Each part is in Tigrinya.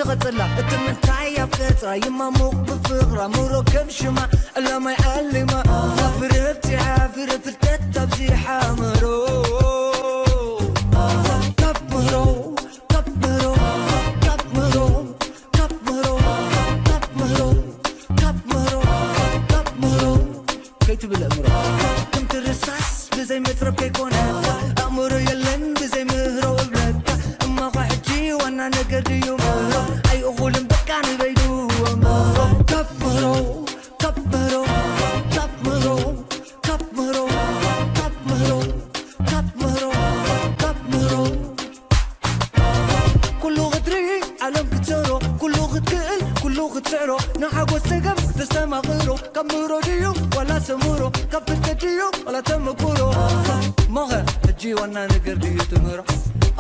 ቀጽላ እቲ ምንታይ ኣብ ቀጽራ ይማሙቕ ብፍቕራ ምሮ ከም ሽማ ዕላማይ ዓሊማ ፍርብቲ ሓፍር ፍልጠት ኣብዚሓ ምሮ ካብ ምህሮ ካብ ምህሮ ካብ ምህሮ ካብ ምህሮ ካብ ምህሮ ካብ ምህሮ ካብ ምህሮ ከይትብል ኣእምሮ ከምቲ ርሳስ ብዘይ መጽረብ ከይኮነ ኣእምሮ የለን ብዘይ ምህሮ እብለካ እማኻ ሕጂ ዋና ነገር ድዩ ምህሮ ኣይእኹልን በቃ ንበይዱ ኣእምሮ ካብ ምህሮ ካብ ምህሮ ካብ ምህሮ ካብ ምህሮ ካብ ምህሮ ካብ ምህሮ ካብ ምህሮ ኩሉ ክትርኢ ዓለም ክትሰሮ ኩሉ ክትክእል ኩሉ ክትስዕሮ ንሓጎስ ጸገም ተስተማቕሮ ካብ ምህሮ ድዩ ዋላ ሰምሮ ካብ ፍልጠት ድዩ ዋላ ተመኩሮ ሞኸ ሕጂ ዋና ነገር ድዩ ትምህሮ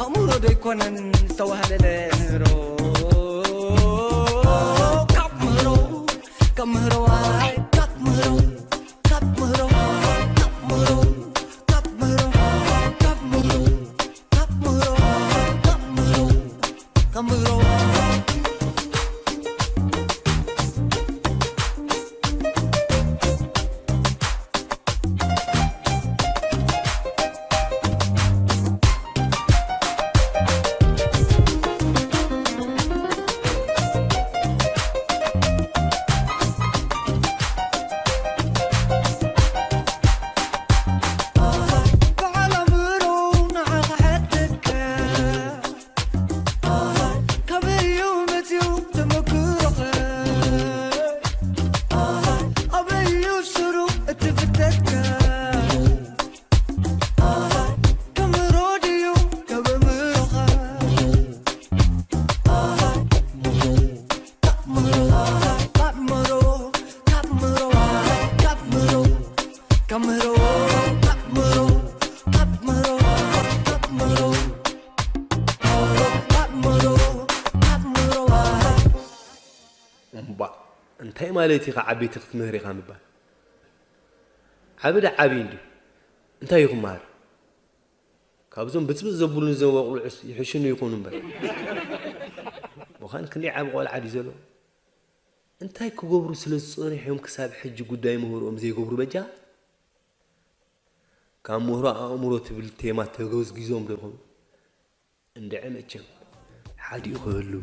ኣእምሮ ዶ ይኮነን ዝተዋህለለ ምህሮ ካብ ምህሮ ካብ ምህሮ ኣይ ካብ ምህሮ ካብ ምህሮ ካብ ምህሮ ካብ ምህሮ ካብ ምህሮ ካብ ምህሮ ካብ ምህሮ ካብ ምህሮ እንታይ ማለት ኢኻ ዓበይቲ ክትምህር ኢኻ ምባል ዓቢ ዳ ዓቢ እንዲ እንታይ ይኽማር ካብዞም ብጽብጽ ዘብሉኒ ዘወቕሉ ይሕሽኑ ይኹኑ እምበር ምዃን ክንደይ ዓቢ ቆልዓ ድዩ ዘሎ እንታይ ክገብሩ ስለ ዝጸኒሑ እዮም ክሳብ ሕጂ ጉዳይ ምህርኦም ዘይገብሩ በጃ ካብ ምህሮ ኣእምሮ ትብል ቴማ ተጎዝጊዞም ዶ ይኾኑ እንድዒ መቸም ሓዲኡ ክህሉ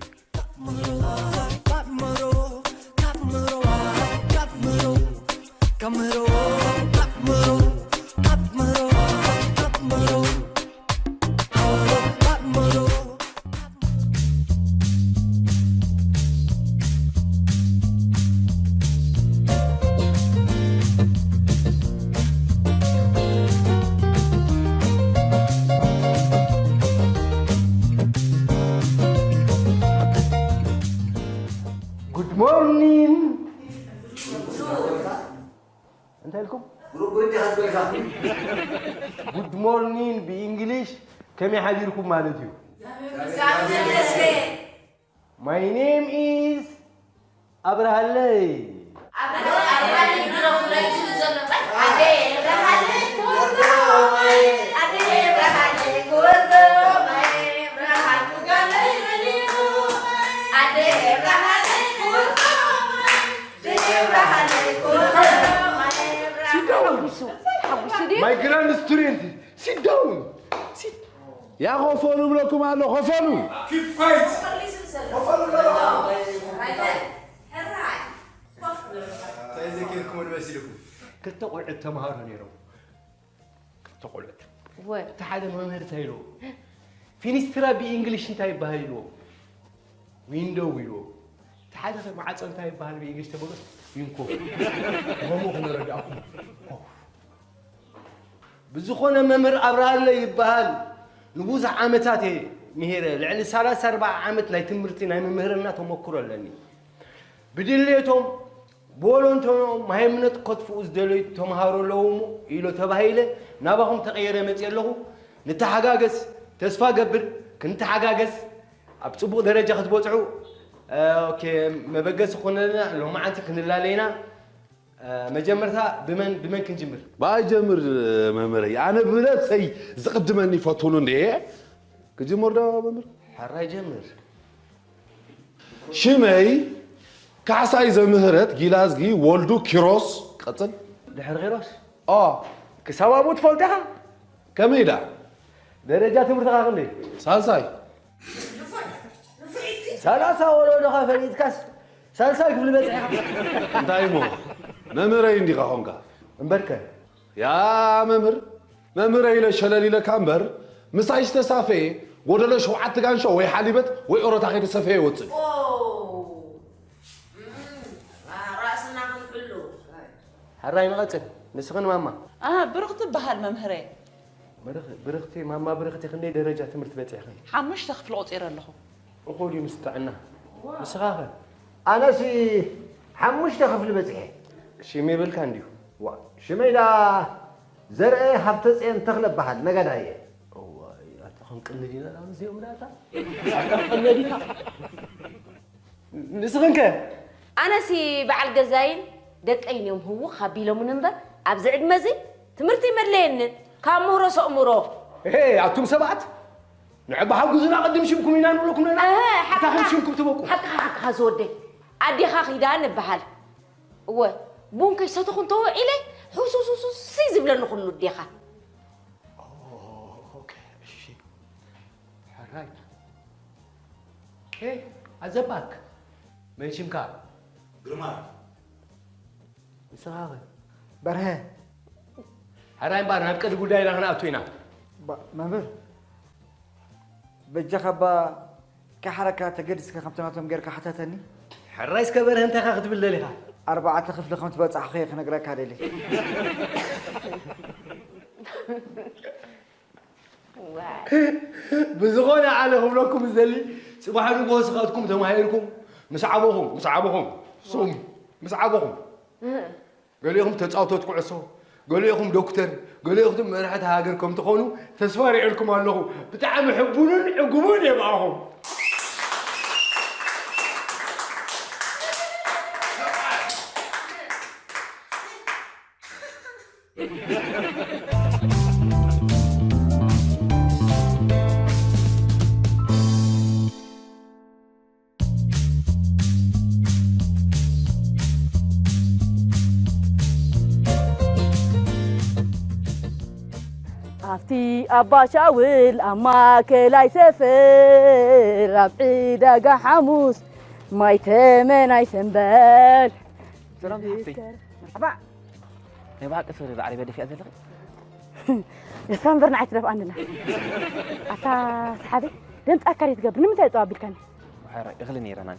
Good morning. እንታይ ኢልኩም? Good morning ብእንግሊሽ ከመይ ሓዲርኩም ማለት እዩ። My name is ኣብርሃለይ። My grand student, sit down. Sit. ያ ኸፈሉ ብለኩም ኣሎ ኸፈሉ። ክልተ ቆልዑት ተምሃሮ ነይሮም። ክልተ ቆልዑት። እቲ ሓደ መምህር እንታይ ኢልዎ? ፊኒስትራ ብኢንግሊሽ እንታይ ይበሃል ኢልዎ? ዊንዶው ኢልዎ። እቲ ሓደ ኸ ማዕፆ እንታይ ይበሃል ብኢንግሊሽ ተበሎስ? ዊንኮ። ከምኡ ክንረዳእኩም። ብዝኾነ መምህር ኣብርሃለ ይበሃል። ንብዙሕ ዓመታት እየ ምሂረ። ልዕሊ ሰላሳ ኣርባዓ ዓመት ናይ ትምህርቲ ናይ ምምህርና ተመክሮ ኣለኒ። ብድሌቶም ብወለንተኦም ሃይምነት ከጥፍኡ ዝደለዩ ተምሃሮ ኣለዉ እሞ ኢሎ ተባሂለ ናባኹም ተቐይረ መፅየ ኣለኹ። ንተሓጋገዝ፣ ተስፋ ገብር ክንተሓጋገዝ ኣብ ፅቡቕ ደረጃ ክትበፅሑ ኦኬ መበገሲ ክኾነልና ሎማዓንቲ ክንላለ ኢና። መጀመርታ ብመን ብመን ክንጅምር? ብኣይ ጀምር መምህረይ። ኣነ ብነብሰይ ዝቕድመኒ ይፈትውሉ እንድየ። ክጅምር ዶ መምህር? ሕራይ ጀምር። ሽመይ ካሕሳይ ዘምህረት ጊላዝጊ ወልዱ ኪሮስ። ቀጽል። ድሕሪ ኪሮስ ኦ ክሳብ ኣብኡ ትፈልጦ ኢኻ? ከመይ ዳ ደረጃ ትምህርትኻ ክንደይ? ሳልሳይ ሰላሳ ወለዶኻ ፈሊጥካስ ሳልሳይ ክፍሊ በፂሕኻ? እንታይ እሞ መምህረይ እንዲኻ ኾንካ። እምበርከ ያ መምህር መምህረይ ኢለ ሸለል ኢለካ እምበር ምሳይ ዝተሳፈየ ጎደሎ ሸውዓተ ጋንሾ ወይ ሓሊበት ወይ ኦሮታ ከይተሰፈየ ይወፅእ። ራእስና ክንሕሉ ሕራይ ንቐፅል። ንስኽን ማማ ብርኽቲ በሃል መምህረይ። ብርኽ- ብርኽቲ ማማ ብርኽቲ ክንደይ ደረጃ ትምህርቲ በፂሕኽን? ሓሙሽተ ክፍሊ ቆፂረ ኣለኹ። እኹል እዩ ምስ ጥዕና። ንስኻኸ? ኣነሲ ሓሙሽተ ክፍሊ በፂሐ። ሽም የብልካ እንዲሁ። ዋ ሽመይ ዳ ዘርአ ሃብተፅየን ተኽለ በሃል ነጋዳይ እየ። እዋይ ኣታ ክንቅልድ ኢና ዳ ምስኦም ዳታ ኣታ ክንቅልድ ኢና። ንስኽንከ? ኣነሲ በዓል ገዛይን ደቀይን እዮም ህውኽ ኣቢሎምን እምበር ኣብዚ ዕድመ እዚ ትምህርቲ ይመድለየንን ካብ ምህሮ ሰእምሮ ሄ ኣቱም ሰባት ንዕባ ሓጉዙና ቅድም ሽምኩም ኢና ንብለኩም ነና። እህ፣ እታ ከም ሽምኩም ትበቁ። ሓቅኻ ሓቅኻ ዝወደይ ኣዴኻ ኪዳ ንበሃል እወ ቡን ከይሰተኹ እንተወዒለ ሕውስውስውስይ ዝብለኒ ኩሉ ኣዴኻ ኦኬ፣ እሺ። ሕራይ። ሄ ኣዘባክ መን ሽምካ? ግርማ። ንስኻ ኸ? በርሀ። ሕራይ እምበኣር ናብ ቀዲ ጉዳይና ክንኣቱ ኢና። ባ- መምህር በጃኻ እባ ከይሓረካ ተገዲስካ ከምቲ ናቶም ጌርካ ሓታተኒ። ሕራይ እስከ በርሀ እንታይ ኢኻ ክትብል ደሊኻ? ኣርባዕተ ክፍሊ ከም ትበጻሕኹ እየ ክነግረካ ደልየ። ዋይ ብዝኾነ ኣነ ክብለኩም ዝደሊ ጽባሕ ንግሆ ስኻትኩም ተማሂርኩም ምስ ዓበኹም ምስ ዓበኹም ስኹም ምስ ዓበኹም ገሊኹም ተጻውቶት ኩዕሶ ገሊኹም ዶክተር ገሊኹም መራሕቲ ሃገር ከም ትኾኑ ተስፋ ሪዕልኩም ኣለኹ። ብጣዕሚ ሕቡንን ዕጉቡን እየ ብኣኹም። ኣብቲ ኣባ ሻውል ኣብ ማእከላይ ሰፈር ኣብ ዕዳጋ ሓሙስ ማይ ተመን ኣይሰንበል። ሰላም ሓፍተይ። መርሓባ። ናይ ብሓቂ ሰብ ዓረብያ ደፊኣ ዘለኺ? እሳ እምበር ንዓይ ትደፍኣ እንድና። ኣታ ሰሓቢ ደምፃካ ዶ ትገብር ንምንታይ እፀው ኣቢልካኒ? ሓራይ እኽሊ ነይረናኒ።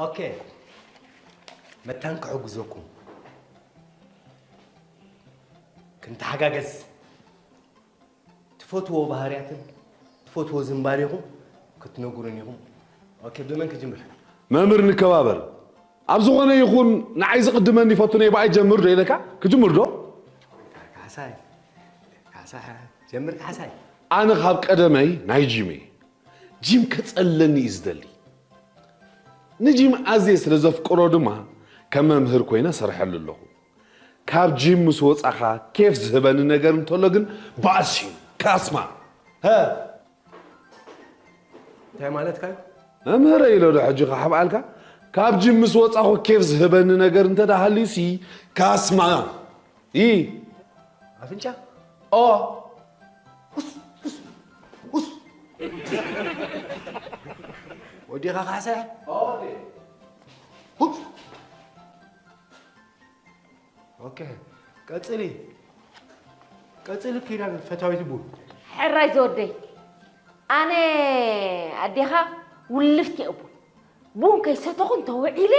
ኦኬ መታን ክሕግዘኩም ክንተሓጋገዝ ትፈትዎ ባህርያትን ትፈትዎ ዝንባሌኹም ክትነግሩን ኢኹም። ኦኬ ብመን ክጅምር? መምህር ንከባበር ኣብ ዝኾነ ይኹን ንዓይ ዝቕድመኒ ፈቱ ናይ ብኣይ ጀምር ዶ ኢለካ ክጅምር ዶ? ካሕሳይ ካሕሳ ጀምር ካሕሳይ። ኣነ ካብ ቀደመይ ናይ ጂም እየ። ጂም ከጸልለኒ እዩ ዝደሊ። ንጂም ኣዝየ ስለ ዘፍቅሮ ድማ ከም መምህር ኮይነ ሰርሐሉ ኣለኹ። ካብ ጂም ምስ ወጻኻ ኬፍ ዝህበኒ ነገር እንተሎ ግን ባእሲ እዩ። ካስማ። ሀ እንታይ ማለትካ እዩ? መምህረ ኢሎ ዶ ሕጂ ክሓብኣልካ? ካብ ጂም ምስ ወጻኹ ኬፍ ዝህበኒ ነገር እንተ ደኣ ሃልዩሲ ካስማ። ኢ ኣፍንጫ ኦ ውስ ውስ ውስ ወዲኻ ካሕሳይ ኦኬ ቀጽሊ ቀጽሊ ኪዳን ፈታዊት ቡን ሕራይ ዝወደይ ኣነ ኣዴኻ ውልፍቲ እየ ቡን ቡን ከይሰተኹ እንተውዒለ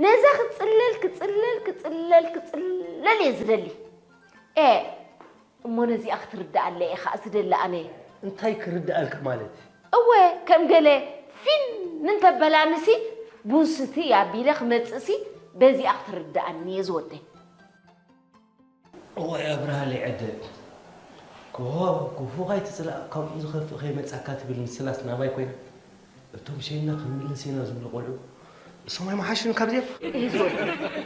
ነዛ ክፅለል ክፅለል ክፅለል ክፅለል እየ ዝደሊ ኤ እሞ ነዚኣ ክትርድኣለ እየ ከዓ ዝደሊ ኣነ እንታይ ክርድኣልካ ማለት እወ ከም ገለ ፊን እንተበላንሲ ቡን ስትይ ኣቢለ ክመፅእሲ በዚኣ ክትርድኣኒ እየ ዝወደይ እዋይ ኣብርሃለይ ዕደ ክፉ ኣይትጽላእ፣ ካብኡ ዝኸፍእ ከይመጻካ ትብል ምስላስ ናባይ ኮይና። እቶም ሸይና ክንምልስ ኢና ዝብሉ ቆልዑ፣ እሶም ኣይመሓሹን ካብዚኦም? እሂ ዝወደ፣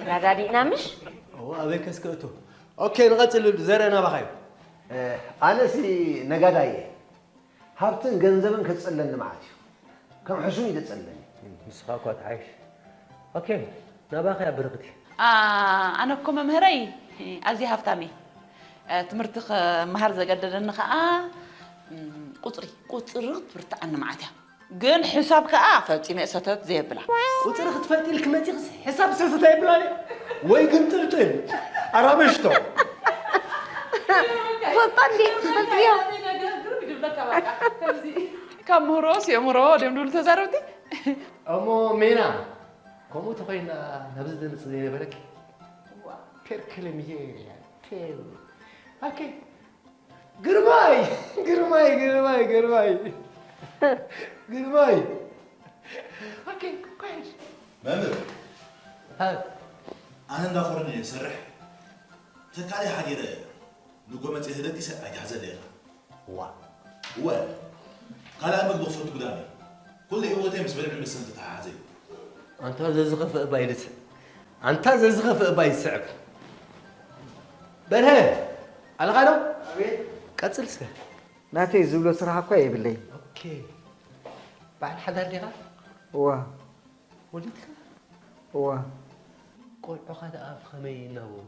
ተራዳዲእና ምሽ? እዎ፣ ኣበይ ከስከእቶ? ኦኬ፣ ንቐጽል። ዘረ ናባኻ እዩ። ኣነሲ ነጋዳይ እየ። ሃብትን ገንዘብን ከጽለኒ መዓት እዩ። ከም ሕሱም እዩ ዘጽለኒ። ንስኻ እኳ ትሓይሽ። ኦኬ፣ ናባኻ እያ ብርኽቲ። ኣነ እኮ መምህረይ ኣዝየ ሃብታም እየ። ትምህርቲ ክመሃር ዘገደደኒ ከዓ ቁፅሪ ቁፅሪ ክትብርትዓኒ መዓት እያ። ግን ሕሳብ ከዓ ፈፂመ እየ ሰተት ዘየብላ። ቁፅሪ ክትፈልጢ ኢልኪ መፂኽስ ሕሳብ ሰተት ኣይብላን እየ። ወይ ግንጥልጥል ኣራበሽቶ። ትፈልጣ እንዲ ትፈልጥዮ። ካብ ምህሮ ሲእምሮ ድም ድብሉ ተዛረብቲ። እሞ ሜና ከምኡ ተኮይና ናብዚ ድምፂ ዘይነበረኪ ፔርክልም እየ። ኦኬ ግርማይ ግርማይ ግርማይ ግርማይ ግርማይ ኦኬ ኳይሽ መምህር ሀብ ኣነ እንዳኾረኒ እየ ዝሰርሕ ተካሊ ሓዲረ ንጎ መፅሄ ተደቂሰ ኣይትሕዘለ ኢኻ ዋ እወ ካልኣይ ምግቢ ክፈቱ ግዳም እዩ ኩሉ ህይወተይ ምስ ብልዕን መስተን ዝተተሓሓዘ እዩ ኣንታ ዘዝኸፍእ እባ ይልስዕ ኣንታ ዘዝኸፍእ እባ ይስዕብ በርሀ ኣለኻ ዶ ቀፅል እስከ ናተይ ዝብሎ ስራሕ እኳ የብለይ። ኦኬ። በዓል ሓዳር ዲኻ? እዋ። ወሊድካ? እዋ። ቆልዑኻ ደኣ ብኸመይ ይናበሩ?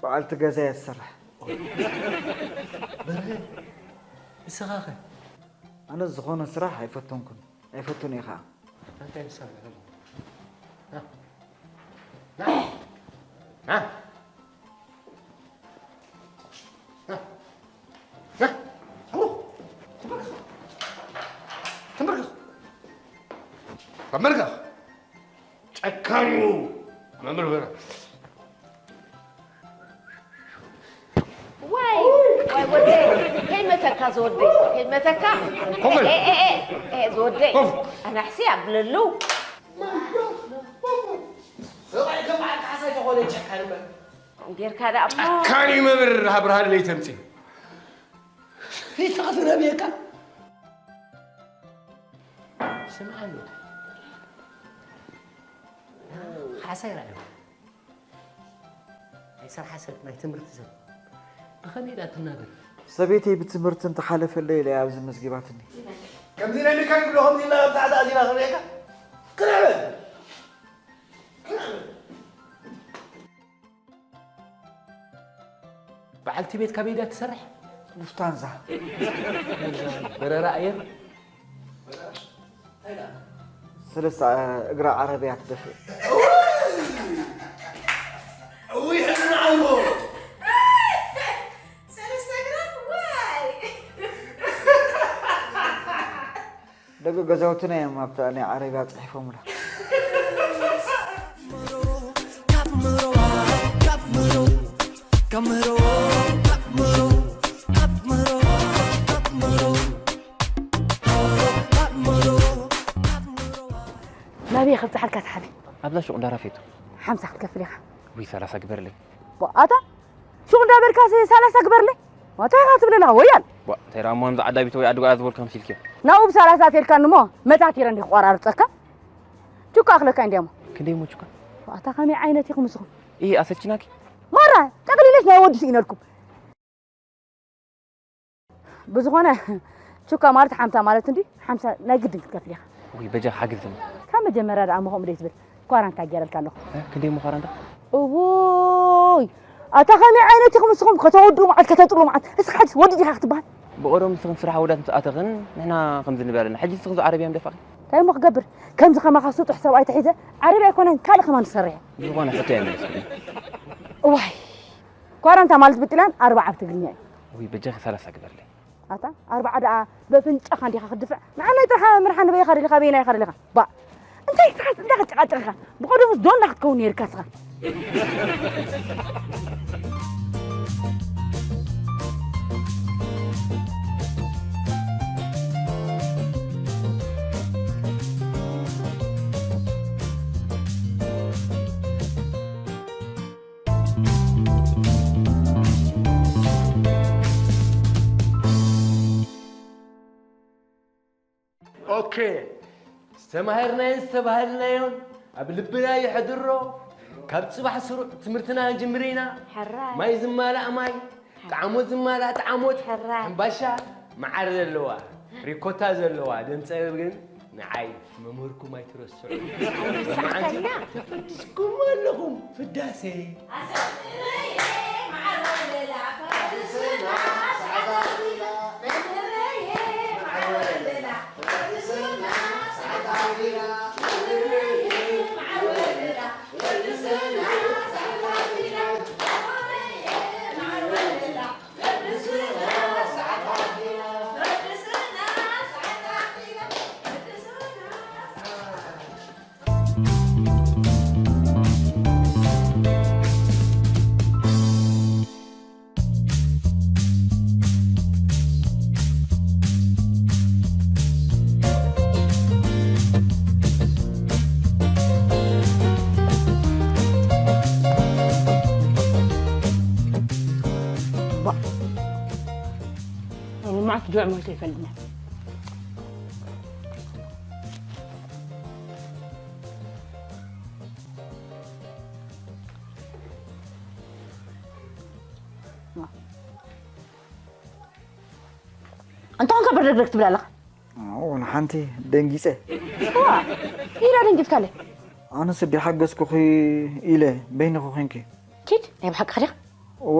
በዓልቲ ገዛ እያ ትሰርሕ። በርሀ፣ ንስኻ ኸ? ኣነ ዝኾነ ስራሕ ኣይፈተንኩን፣ ኣይፈቱን እየ ኸዓ። ኣንታ እንታይ ንሳ ምዕረግ? ና። ና። ና። ና። ና። ተንበርክኽ። ተንበርክኽ። ተንበርክኽ። ጨካኙ መምህር በረ ዋይ ዋይ ወደይ ከይመተካ ዝወደይ ከይመተካ ኮመል። ዝወደይ ኮፍ። ኣናሕሲ ኣብለሉ ሰብኣይ ከም ዓርካ ሓሳይ ተኾነ ጨካን እምበር ጌርካ ደኣ እሞ ጨካን እዩ መምህር ኣብርሃለይ ተምፅእ ይተኸፍነ ብየካ ስምዓኒ ሓሳይ ርኣዩ ናይ ስራሕ ሰብ ናይ ትምህርቲ ሰብ ብኸመይ ዳ ትናበር ሰበይተይ ብትምህርቲ እንተሓለፈለይ ኢለ እያ ኣብዚ መዝጊባትኒ። ከምዚ ናይ ልካ ይብሎ ከምዚ ኢልና ኣብ ታሕቲ ኣዚና ክንሪኤካ ክርዕበል ክርዕበል በዓልቲ ቤት ካበይ ድያ ትሰርሕ? ሉፍታንዛ። በረራ ኣየር? ሰለስተ እግራ ዓረብያ ትደፍእ። እውይ ሕልና ኣልቦ! ሰለስተ ግራት ዋይ ደቂ ገዛውትና እዮም ኣብታ ናይ ዓረብያ ፅሒፎምላ። ናበይ ከብፅሓልካ ሰሓቢ ኣብዛ ሹቕ እንዳራፌቱ ሓምሳ ክትከፍል ኢኻ ውይ ሰላሳ ግበርለይ ኣታ ሹቕ እንዳበልካ ሰላሳ ግበርለይ እንታይ ኢኻ ትብል ኣለኻ ወያል እንታይ ደኣ እሞ ከምዚ ዓዳቢት ወይ ኣድጓ ዝበልካ መሲልክዮ ናብኡ ብሰላሳ ኣትየልካኒ እሞ መታቲረ እንዲ ክቆራርፀካ ቹካ ኣኽለካ እንዲያሞ ክንደይ ሞ ቹካ ኣታ ከመይ ዓይነት ኢኹም ንስኹም ይሄ ኣሰልችናኪ ማራ ጠቕሊለስ ናይ ወዲ ስኢነልኩም ብዝኾነ ቹካ ማለት ሓምሳ ማለት እንዲ ሓምሳ ናይ ግድን ክትከፍል ኢኻ ወይ በጃ ሓግዝኒ ካብ መጀመርያ ደኣ ምኸምኡ ደይ ትብል ኳራንታ ገይረልካ ኣለኹ ክንደይ ምዃራንታ እውይ ኣታ ከመይ ዓይነት ኢኹም ንስኹም ከተወድኡ መዓት ከተጥሉ መዓት እስኻ ሕጅስ ወዲ ዲኻ ክትበሃል ብቐደም ንስኽን ስራሕ ኣወዳት ምስ ኣተኽን ንሕና ከምዚ ንብል ኣለና ሕጂ ንስኽን ዓረብያ ምደፋእኺ እንታይ እሞ ክገብር ከምዚ ከማኻ ስጡሕ ሰብኣይ ተሒዘ ዓረብያ ኣይኮነን ካልእ ከማን ዝሰርሕ እየ ዝኾነ ሕቶ እየ መለስኩ እዋይ ኳራንታ ማለት ብጥልያን ኣርባዓ ብትግርኛ እዩ። ውይ በጃኺ ሰላሳ ግበርለይ። ኣታ ኣርባዓ ደኣ በፍንጫኻ እንዲኻ ክትድፍዕ ንዓናይ ጥራሕ ምርሓ ንበይኻ ደሊኻ በይናይኻ ደሊኻ ባእ እንታይ ትሓስ እንታይ ክትጨቃጨቕኻ ብቐደሙስ ዶና ክትከውን ነይርካ ስኻ። ዝተማሃርናዮን ዝተባህልናዮን ኣብ ልብና የሕድሮ። ካብ ጽባሕ ስሩዕ ትምህርትና ንጅምር ኢና። ሕራይ። ማይ ዝማላእ ማይ፣ ጣዕሞት ዝማላእ ጣዕሞት። ሕራይ። ሕምባሻ መዓር ዘለዋ፣ ሪኮታ ዘለዋ ደም ጸበብ ግን ንዓይ መምህርኩም ኣይትረስዑ። ኣይንረስዓካን ኢና። ተፈዲስኩም ኣለኹም ፍዳሴ። ልምዓት ጆዕ ሞይተ ይፈልጥና። እንተኾንካ በርደግደግ ትብል ኣለኻ። ኣዎ፣ ንሓንቲ ደንጊጸ። ዋ፣ ኢላ ደንጊጽካለይ። ኣነስ እንዲ ሓገዝኩኺ ኢለ በይንኺ ኮንኪ። ኪድ፣ ናይ ብሓቅኻ ዲኻ? እወ፣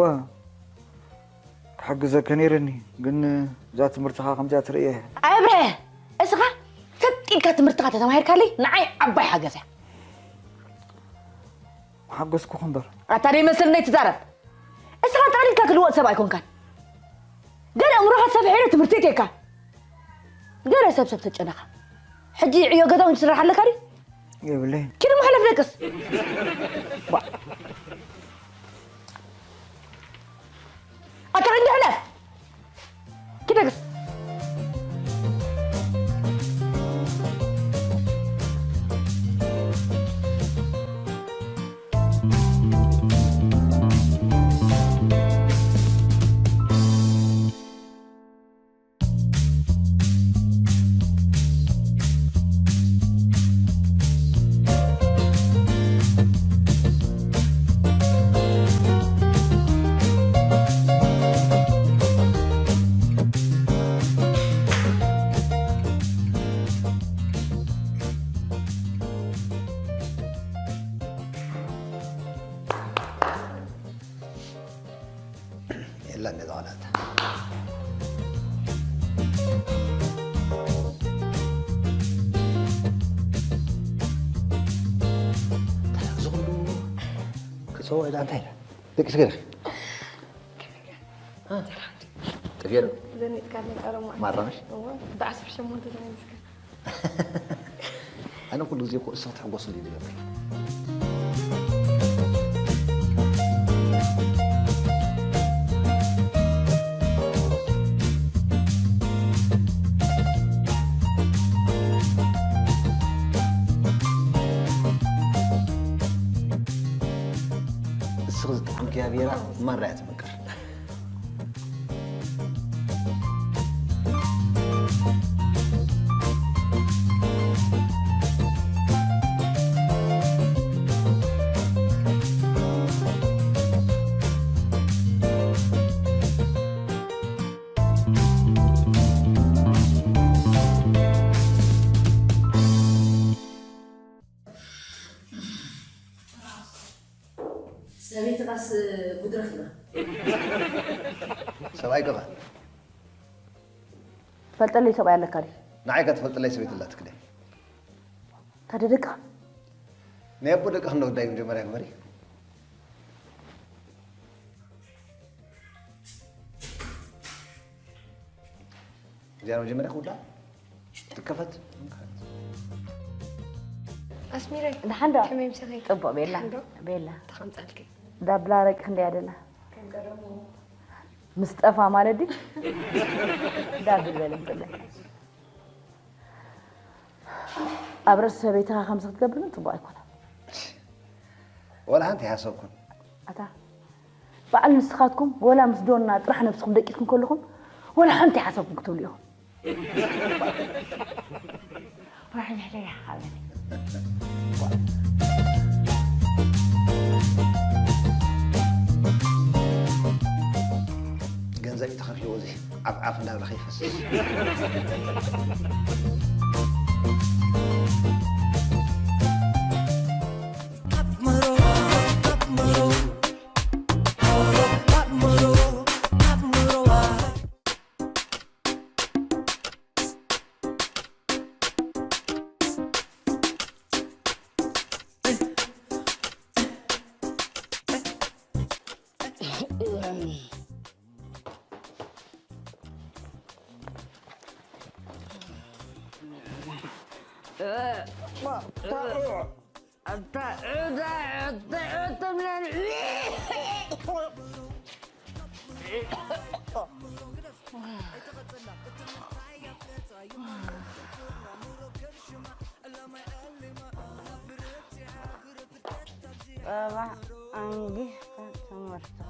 ክሕግዘኪ ነይርኒ፣ ግን እዛ ትምህርትኻ ከምዚኣ ትርእያ እየ። ኣብረ፣ እስኻ ሰጥ ኢልካ ትምህርትኻ ተተማሂርካለይ ንዓይ ዓባይ ሓገዝ እያ። ሓገዝኩኺ እምበር። ኣታ ደይመስለኒ ኣይትዛረብ። እስኻ ጠቕሊልካ ክልወጥ ሰብ ኣይኮንካን። ገለ ኣእምሮኻ ሰፊሑ ኢለ ትምህርቲ እትየካ። ገለ ሰብ ሰብ ተጨነኻ። ሕጂ ዕዮ ገዛ እውን ትስራሕ ኣለካ ድዩ? የብለይን። ኪድ እሞ ሕለፍ ደቅስ። ባ-፣ ኣታ ክንዲ ሕለፍ። ኪድ ደቅስ። የላ ነዛ ቆልዓ እታ። እዚ ኩሉ ክጸውዕ ኢላ እንታይ ኢላ? ደቂስ ገለ? ጠፊኤ ዶ? ዘኒጥካለይ ቀረማ። ማራ ነሽ? እወ፣ ብዓሰርተ ሸሞንተ ተመሊስካ። ኣነ ኩሉ ግዜ እኮ እስኺ ትሕጎስሉ እዩ ዝገብር። እስኺ ዝጠዓምክያ ቢራ ማራ እያ ትምቅር። ሰበይትኻስ ጉድ ረኺባ። ሰብኣይ ገባ። ትፈልጠለይ ሰብኣይ ኣለካ ድዩ? ንዓይ ከ ትፈልጠለይ ሰበይቲ ኣላትክ ድያ? ታደ ደቅኻ? ናይ ኣቦ ደቅኻ እንዶ ጉዳይ መጀመርያ ግበሪ። እዚኣ መጀመርያ ክውዳእ ትከፈት። ኣስሚረይ፣ ደሓን ዶ? ከመይ ምሳኺ? ጽቡቕ ቤላ። ደሓን ዶ? ቤላ። ተኸምጻልኪ። ዳብላ ረቂ ክንደይ ኣደና? ከም ቀደሙ። ምስ ጠፋ ማለት ድዩ? ዳብል በል እንጥለ። ኣብ ርእሲ ሰበይትኻ ከምዚ ክትገብር ግን ጽቡቕ ኣይኮነን። ወላ ሓንቲ ኣይሓሰብኩን። ኣታ በዓል ንስኻትኩም ወላ ምስ ዶና ጥራሕ ነብስኹም ደቂስኩም ከለኹም ወላ ሓንቲ ሓሳብኩም ክትብሉ ኢኹም። ባሕልሕለይ ሓበኒ። ገንዘብ እዩ ተኸፊልዎ፣ እዚ ዓፍ ዓፍ እንዳበለ ከይፈስስ። ጸባ ኣንጊህካ ትምህርትኻ።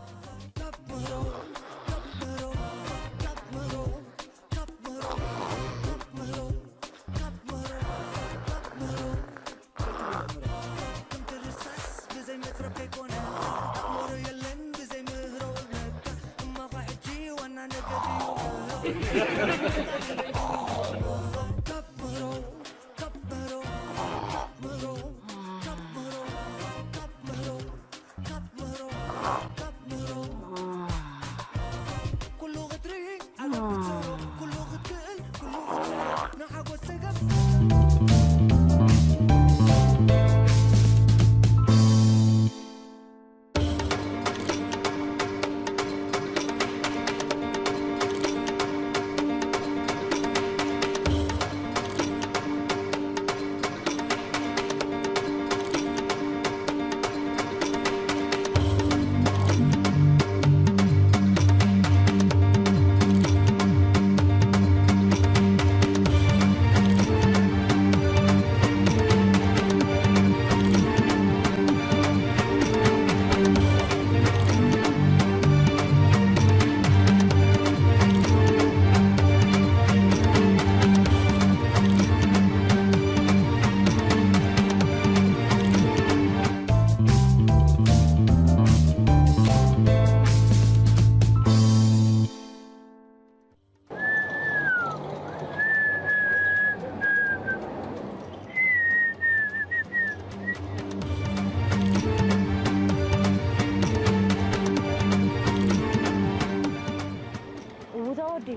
እውታ ወዲ፣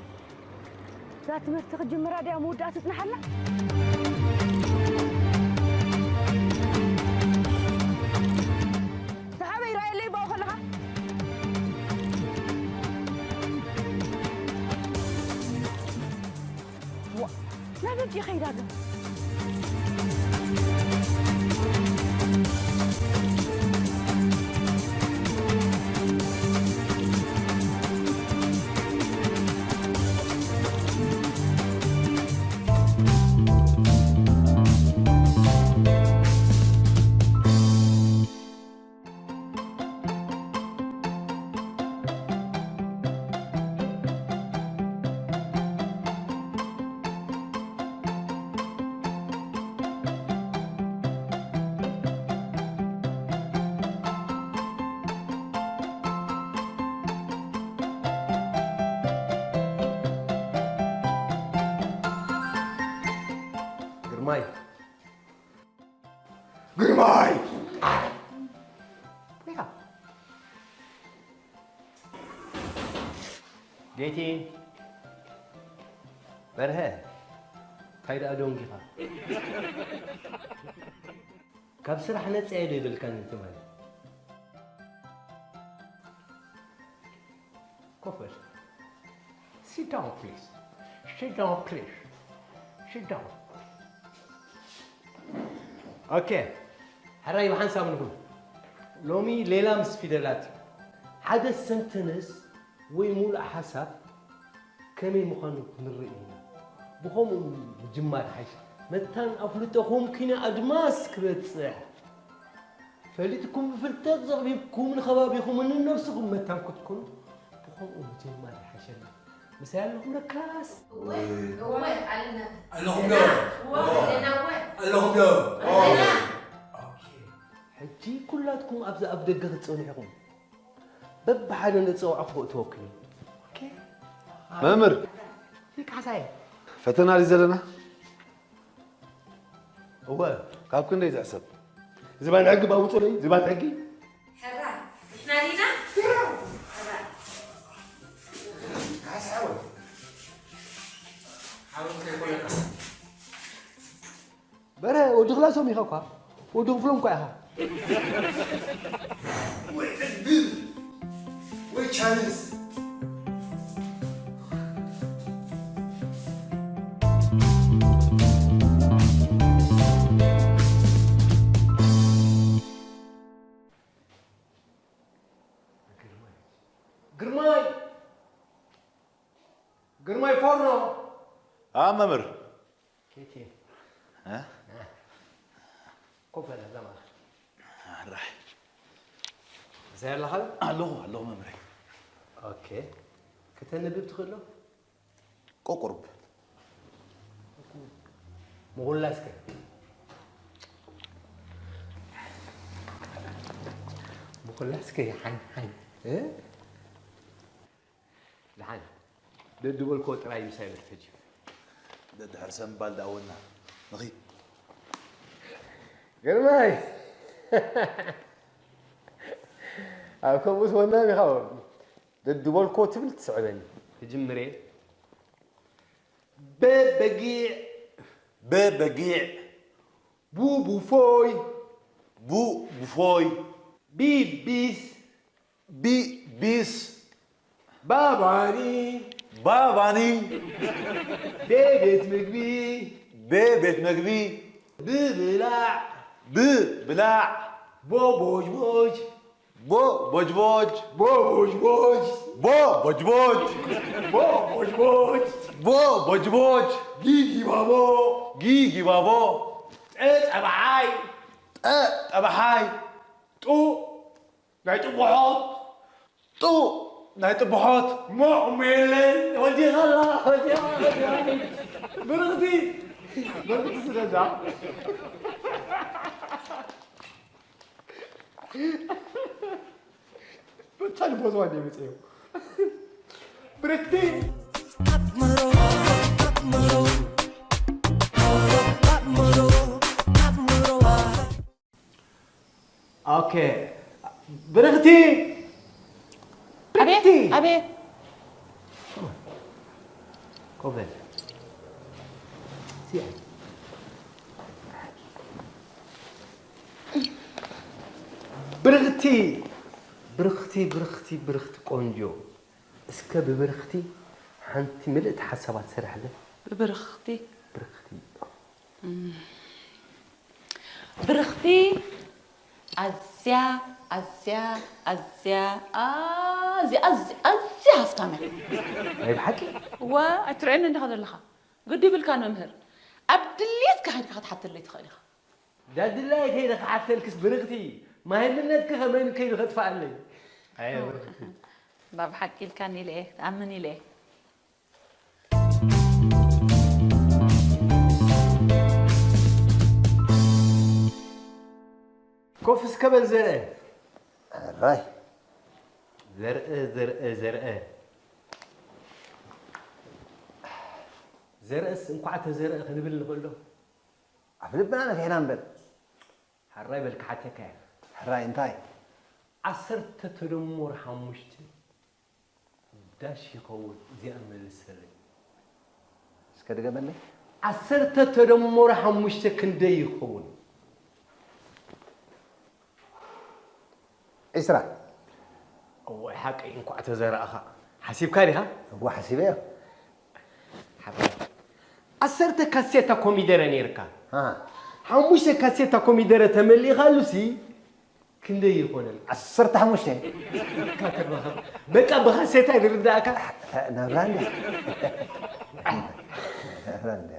እዛ ትምህርቲ ክትጅምራ ድያ መወዳእታ ትጽንሓልና? ሰሓበይ፣ ራእየለይ ባኡ ከለኻ። ዋ፣ ናበይ ድየ ከይዳ ግን? ግርማይ! ግርማይ! ኔካ! ጌቴ! በርሀ! እንታይ ደኣ ደንጊኻ? ካብ ስራሕ ነጺኣ እየ ዶ ይብልካኒ ትማሊ? ኮፍ በል። Sit down, please. Sit down, please. Sit down. ኦኬ። ሕራይ ብሓንሳብ ንኹን። ሎሚ ሌላ ምስ ፊደላት እዩ። ሓደ ሰንተንስ ወይ ሙሉእ ሓሳብ ከመይ ምዃኑ ክንርኢ ኢና። ብኸምኡ ምጅማር ይሓይሽ። መታን ኣፍልጦኹም ኪነ ኣድማስ ክበጽሕ። ፈሊጥኩም ብፍልጠት ዘቕቢብኩም ንኸባቢኹምን ንነብስኹም መታን ክትኮኑ ብኸምኡ ምጅማር ይሓሸና። ምሳይ ኣለኹም ለካስ። እወ እወ ኣለና ኣለኹም ዶ እወ ኣለና እወ ኣለኹም ዶ ኣለና ሕጂ ኩላትኩም ኣብዚ ኣብ ደገ ክትጸንሑ ኢኹም። በብሓደ እንዳጸዋዕኹ ክእትወኩም እዩ። መምህር ይካሳይ ፈተና ድዩ ዘለና? እወ ካብ ክንደይ ዝሕሰብ? ዝባን ሕጊ ባውጹለይ ዝባን ሕጊ ሕራ ንሕና ዲና ሕራ ሓወይ ሓወይ ከይኮነካ በረ ወዲ ክላሶም ኢኻ እኳ ወዲ ክፍሎም እኳ ኢኻ ወይ ዕድል ወይ ቻንስ ግርማይ ግርማይ ፎርኖ ኣብ መምህር ኬቲ እ? ኮፈለ ዘማ ኣራይ ዘይ ኣለኻ ኣለኹ ኣለኹ መምህረይ ኦኬ ከተንብብ ትኽእሎ ቆቁርብ ምኹላ እስከ ምኹላ እስከ ሓን ሓን እ? ደሓን ደድበልኮ ጥራይ ምሳይ በል ሕጂ ደድሕር ሰምባል ዳወና ንኺድ ግርማይ ኣብ ከምኡስ ወናም ኢኻ ደድበልኮ ትብል ትስዕበኒ ትጅምሬ በበጊዕ በበጊዕ ቡቡፎይ ቡ ቡፎይ ቢቢስ ቢቢስ ባባኒ ባባኒ ቤቤት ምግቢ ቤቤት መግቢ ብብላዕ ብብላዕ ቦቦጅቦጅ ቦ ቦጅቦጅ ቦቦጅቦጅ ቦ ቦጅቦጅ ቦቦጅቦጅ ቦ ቦጅቦጅ ጊጊባቦ ጊጊባቦ ጠጠብሓይ ጠ ጠባሓይ ጡ ናይ ጥቡሖት ጡ ናይ ጥቡሖት ሞቕሜለን ወዲኻላ ወዲኻ ብርኽቲ ብርኽቲ ስለዛ ብታል ቦዝዋ ደ መፅዮ ብርኽቲ ኦኬ ብርኽቲ ኣቤት ኣቤት ኮበል ብርኽቲ ብርኽቲ ብርኽቲ ብርኽቲ ቆንጆ እስከ ብብርኽቲ ሓንቲ ምልእቲ ሓሳባት ስርሕለ ብብርኽቲ ብርኽቲ ብርኽቲ ኣዝያ ኣዝያ ኣዝያ ኣዝያ ኣዝያ ኣዝያ ሃፍታም እያ ናይ ብሓቂ እዋ ኣይትርእየኒ እንዲኻ ዘለኻ ግዲ ይብልካ መምህር ኣብ ድልየትካ ከድካ ክትሓተለይ ትኽእል ኢኻ ዳድላይ ከይደ ክሓተልክስ ብርኽቲ ማህልነትኪ ከመይ ከይዱ ከጥፍኣለይ ኣየ ብርኽቲ ናብ ሓቂ ኢልካኒ ኢለ እየ ትኣምን ኢለ እየ ኮፍ እስከ በል ዘርአ ራይ ዘርአ ዘርአ ዘርአ ዘርአስ እንኳዕ ተዘርአ ክንብል ንኽእሎ ኣብ ልብና ነፊሕና እምበር ሓራይ በል ክሓተካ እየ ሕራይ እንታይ ዓሰርተ ተደሞር ሓሙሽተ ዳሽ ይኸውን እዚኣ መልሰለይ እስከ ድገመለይ ዓሰርተ ተደሞር ሓሙሽተ ክንደይ ይኸውን ዒስራ እዋይ ሓቀይ እንኳዕ ተዘራእኻ ሓሲብካ ዲኻ እዋ ሓሲበዮ ሓራይ ዓሰርተ ካሴታ ኮሚደረ ነይርካ ሓሙሽተ ካሴታ ኮሚደረ ተመሊእካሉሲ ክንደይ ይኾነልካ ዓሰርተ ሓሙሽተ በቃ ብኻሴታ ይርዳእካ ናብራ እንዲ ናብራ እንዲ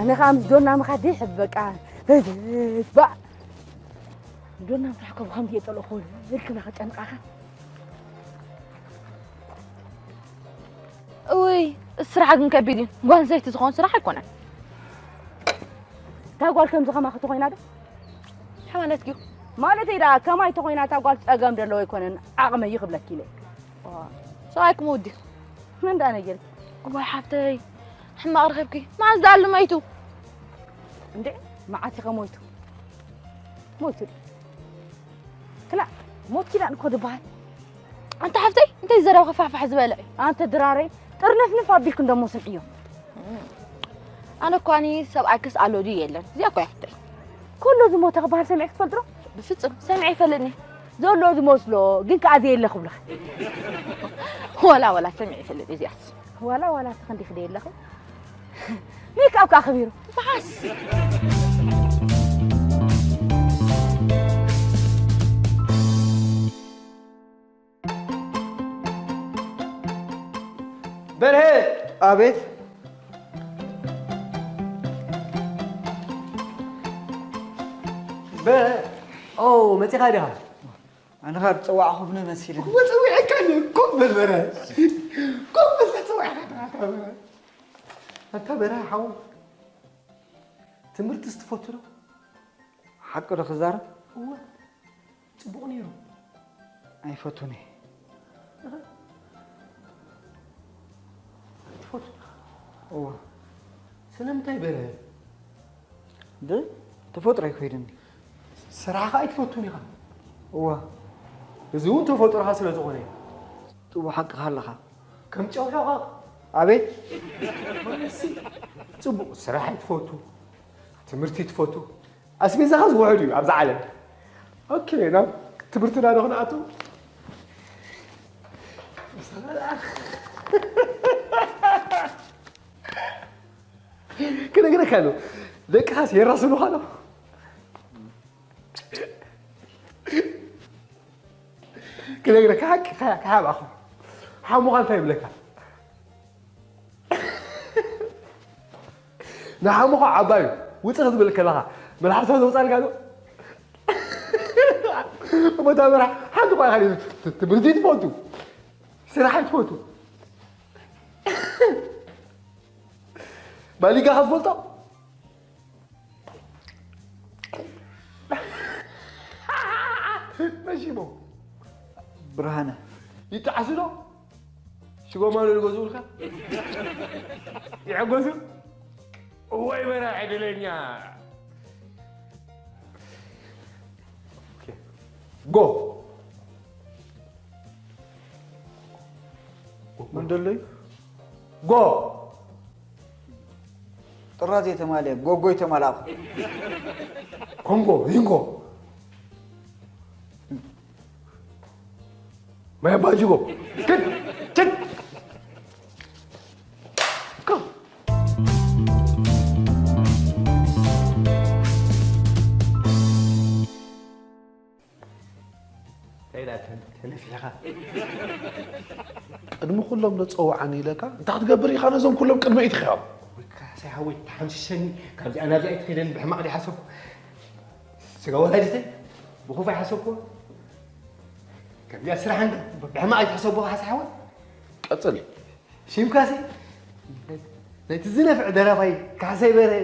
ንኻ ምስ ዶና ምኻድ ይሕብ በቃ። ባእ። ዶና ምሳሕኮ ብኸምዚ የጸልእኹ ኢልክና ከጨንቃኻ። እውይ፣ ስራሕ ግን ከቢድ እዩ። ጓል ኣንስተይቲ ዝኾን ስራሕ ኣይኮነን። እታ ጓል ከምዚ ከማኺ ተኾይና ዶ? ሓማነትኪ ማለተይ ደኣ ከማይ ተኾይና እታ ጓል ጸገም ደለዎ ኣይኮነን፣ ዓቕመይ ክብለኪ ኢለ። ሰብኣይኩም ወዲ መን ደኣ ነገርኪ? እዋይ ሓፍተይ፣ ሕማቕ ረኺብኪ። መዓስ ደኣ ልመይቱ? እንዴ መዓት ኢኸ ሞይቱ? ሞይቱ ድዩ? ክላ ሞት ኪዳን እኮ ዝበሃል። ኣንታ ሓፍተይ፣ እንታይ ዘረባ ከፋሕፋሕ ዝበለ እዩ? ኣንተ ድራረይ፣ ጥርንፍንፍ ኣቢልክ እንደሞ ስምዕዮ። ኣነ እኳኒ ሰብኣይክስ ኣሎ ድዩ የለን? እዚኣ እኮ እያ ሓፍተይ። ኩሉ ዝሞተ ክበሃል ሰሚዕክ ትፈልጥ ዶ? ብፍጹም ሰሚዐ ይፈልጥኒ። ዘሎ ዝመስሎ ግን ከኣ ዘየለ ክብልኻ። ዋላ ዋላ ሰሚዐ ይፈልጥ እዚኣስ። ዋላ ዋላ ተኸንዲ ክደ የለኺ። ሜክኣፕ ከኣ ከቢሩ። በሓስ በርሀ! ኣቤት። በርሀ! ኦ፣ መጺኻ ዲኻ? ኣነ ኻብ ጸዋዕኹ ብነ መሲልኒ። እወ፣ ጸዊዐካ እየ። ኮፍ በል በርሀ። ኮፍ በል፣ ተጸዊዕካ ዲኻ? ኣታ በርሀ ሓው፣ ትምህርትስ ትፈቱ ዶ? ሓቂ ዶ ክዛረብ? እወ፣ ጽቡቕ ነይሩ። ኣይፈቱን እየ። ኣይትፈቱን ኢኻ? እወ። ስለምንታይ በርሀ? ብ-፣ ተፈጥሮ ኣይኮይድኒ። ስራሕኻ ኣይትፈቱን ኢኻ? እወ። እዚ እውን ተፈጥሮኻ ስለ ዝኾነ እዩ። ጥቡ ሓቅኻ ኣለኻ። ከም ጨው ሕቐቕ። ኣቤት። ማለትሲ፣ ጽቡቕ ስራሕ ኣይትፈቱ፣ ትምህርቲ ትፈቱ፣ ኣስቤዛኻ ዝውሕድ እዩ ኣብዛ ዓለም። ኦኬ፣ ናብ ትምህርትና ዶ ክንኣቱ? ክነግረካ ኣሎ፣ ደቅኻስ የራስኑኻ ዶ? ክነግረካ ሓቂ ከ-፣ ከሓብኣኹ። ሓሙኻ እንታይ ይብለካ? ንሓሙኻ ዓባዩ ውፅእ ክትብል ከለኻ መልሓስካ ዘውፃልካ ዶ? እሞ እታ መርሓ ሓንቲ እኳ ኢኻ ት-፣ ትምህርቲ ትፈቱ፣ ስራሕ ትፈቱ። ባሊጋኻ ትፈልጦ? መሺሞ። ብርሃነ። ይጠዓሱ ዶ? ሽጎማ ዶ ይገዝኡልካ? ይሕገዙ? እዋይ በራ ዕድለኛ። ኦኬ። ጎ። ምን ደለዩ? ጎ። ጥራዝ የተማለ ጎጎ የተማላኹ። ኮንጎ፣ ሪንጎ። ማይ ኣባ ጅጎ። ክድ፣ ክድ። እንታይ ኢላ ተን-፣ ተነፊሕኻ? ቅድሚ ኩሎም ዶ ጸውዓኒ ኢለካ? እንታይ ክትገብር ኢኻ ነዞም ኩሎም ቅድመ ኢትኺኦም? ወይ ካሕሳይ ሓወይ፣ ተሓምሽሸኒ። ካብዚኣ ናብዚኣ ኣይትኺደን ብሕማቕ ድየ ሓሰብኩ? ስጋ ወላዲተይ ብኹፉ ኣይሓሰብኩ። ከምዚኣ ስራሕ እንዳ ብሕማቕ ኣይትሕሰቦ ካሕሳይ ሓወይ። ቀጽል። ሽምካሲ ናይቲ ዝነፍዕ ደራፋይ ካሕሳይ በርሀ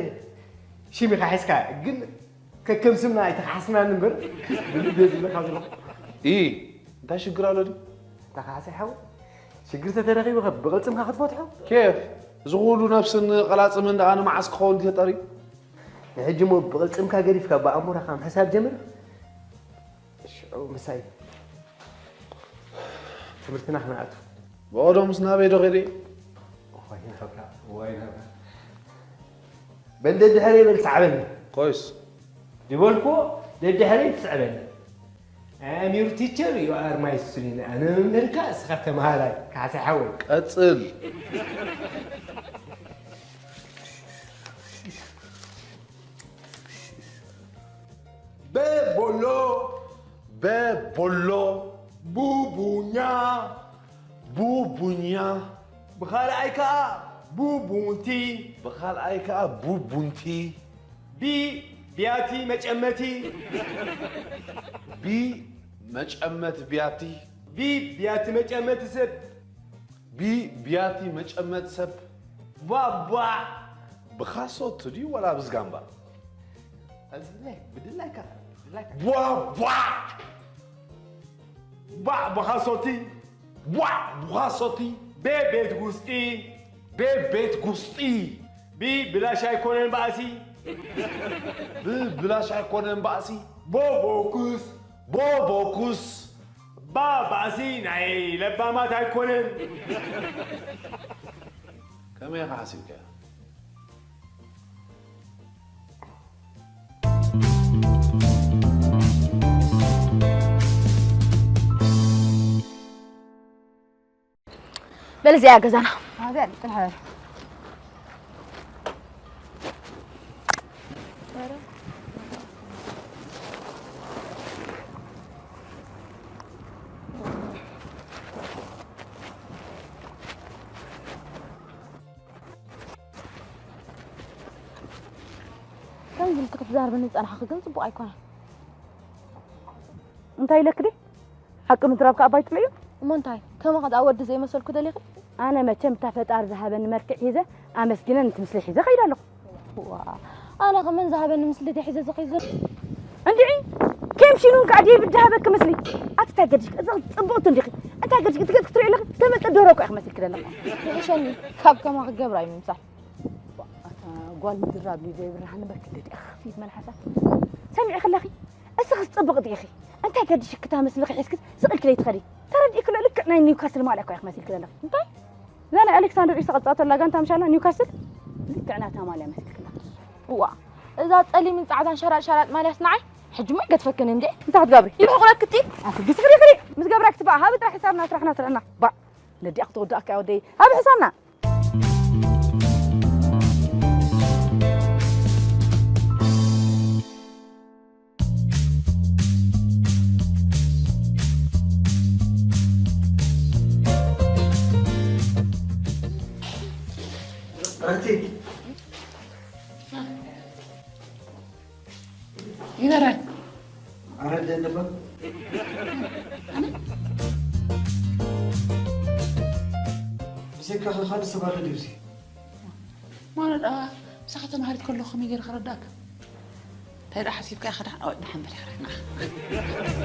ሽም ኢኻ ሒዝካ፣ ግን ከከም ስምና ኣይተኻሕስናን እምበር፣ ብልቢ እየ ዝብለካ ዘለኹ። ኢ፣ እንታይ ሽግር ኣሎ ድዩ? ኣታ ካሕሳይ ሓወይ፣ ሽግር ተተረኺቡ ኸ ብቕልጽምካ ክትፈትሖ? ኬፍ፣ እዚ ኹሉ ነብስን ቐላጽምን ደኣ ንመዓስ ክኸውን ድዩ ተጠርዩ? ንሕጂ እሞ ብቕልጽምካ ገዲፍካ ብኣእሙራኻ ምሕሳብ ጀምር። ሽዑ ምሳይ ትምህርትና ክንኣቱ። ብቐደሙስ ናበይ ዶ ኸይደ? ዋይ ናብራ፣ ዋይ ናብራ። በል ደድሕረይ በል ስዓበኒ። ኮይስ። ዝበልኩዎ ደድሕረይ ትስዕበኒ። I am your teacher, you are my student. ኣነ መምህርካ፣ እስኻ ተምሃራይ። ካሕሳይ ሓወይ። ቀጽል። በቦሎ፣ በቦሎ፣ ቡቡኛ፣ ቡቡኛ፣ ብኻልኣይ ከኣ ቡቡንቲ። ብኻልኣይ ከኣ ቡቡንቲ። ቢ ብያቲ መጨመቲ። ቢ መጨመት ብያቲ። ቢ ብያቲ መጨመቲ ሰብ። ቢ ብያቲ መጨመት ሰብ። ቧቧ። ብኻሶት ድዩ ወላ ብዝጋምባ? እዚ ብድላይካ፣ ብድላይካ። ቧቧ። ቧ ብኻሶቲ። ቧ ብኻሶቲ። ቤ ቤት ጉስጢ። ቤ ቤት ጉስጢ። ቢ ብላሽ ኣይኮነን ባእሲ። ብ ብላሽ ኣይኮነን ባእሲ። ቦ ቦኩስ። ቦ ቦኩስ። ባ ባእሲ ናይ ለባማት ኣይኮነን። ከመይ ኢኻ ሓሲብካዮ? በል እዚኣ ገዛና። ኣብዚኣ ጥራሕ ከምዚ ኢልኪ ክትዛረብኒ ዝጸናሕኪ ግን ጽቡቕ ኣይኮነን። እንታይ ኢለኪ ድየ? ሓቂ ምዝራብ ከኣ ባይጥሎ እዩ። እሞ እንታይ? ከማኻ ደኣ ወዲ ዘይመሰልኩ ደሊኺ? ኣነ መቸም እታ ፈጣሪ ዝሃበኒ መልክዕ ሒዘ ኣመስጊነ ነቲ ምስሊ ሒዘ ከይደ ኣለኹ። ዋ፣ ኣነ ከመን ዝሃበኒ ምስሊ ድየ ሒዘ ዝኸይድ ዘለኹ? እንድዒ፣ ኬም ሽኑን ከኣ ድየ ብድሃበኪ ምስሊ? ኣቲ እንታይ ገዲሽኪ? እዚ ጽብቕቲ እንዲኺ። እንታይ ገዲሽኪ? እቲ ገጽ ክትሪኦ ኣለኺ? ዝተመጠ ዶሮ እኮ ኢኺ መሲልኪ ዘለኺ። ይሕሸኒ፣ ካብ ከማኺ ገብራ እዩ ምምሳል። ኣታ ጓል ምድራብ ዘይብርሃን በኪ ደዲኣ ፊት መልሓሳ። ሰሚዕኪ ኣለኺ? እስኺስ ጽብቕቲ ኢኺ። እንታይ ገዲሽኪ እታ ምስልኺ ሒዝኪ ስቕ ኢልኪ ለይትኸዲ? ተረዲእኪ ኣሎ፣ ልክዕ ናይ ኒውካስል ማልያ እኮ ኢኺ መሲልኪ ዘለኺ። እንታይ? እዛ ናይ ኣሌክሳንደር ኢሳቕ ዝጻወተላ ጋንታ ምሻላ ኒውካስል፣ ልክዕ ናታ ማልያ መሲልኪ ኣለኺ። እዋ፣ እዛ ጸሊምን ጻዕዳን ሸራጥ ሸራጥ ማልያስ ንዓይ ሕጂ ሞ ይገድፈክን እንዴ? እንታይ ክትገብሪ? ይርሕቑለኪ እቲ። ኣቲ ግስሪ ግስሪ። ምስ ገብራ ክትበኣ ሃቢ ጥራሕ ሕሳብና ስራሕና ስራሕና። ባ፣ ነዲኣ ክትወድኣካ ወደይ። ሃቢ ሕሳብና። ኣንቲ ይበራል። ኣረ ደንደባ። ኣነ? ብዘይካኻ ካልእ ሰብ ኣሎ ድዩ እዚ? ማለት ደኣ ምሳኻ ተማሃሪት ከለኹ ከመይ ገይረ ክረዳእካ? እንታይ ደኣ ሓሲብካ ኢኻ ደሓን? ኣወ፣ ደሓን በል፣ ሕራይ ንዓ።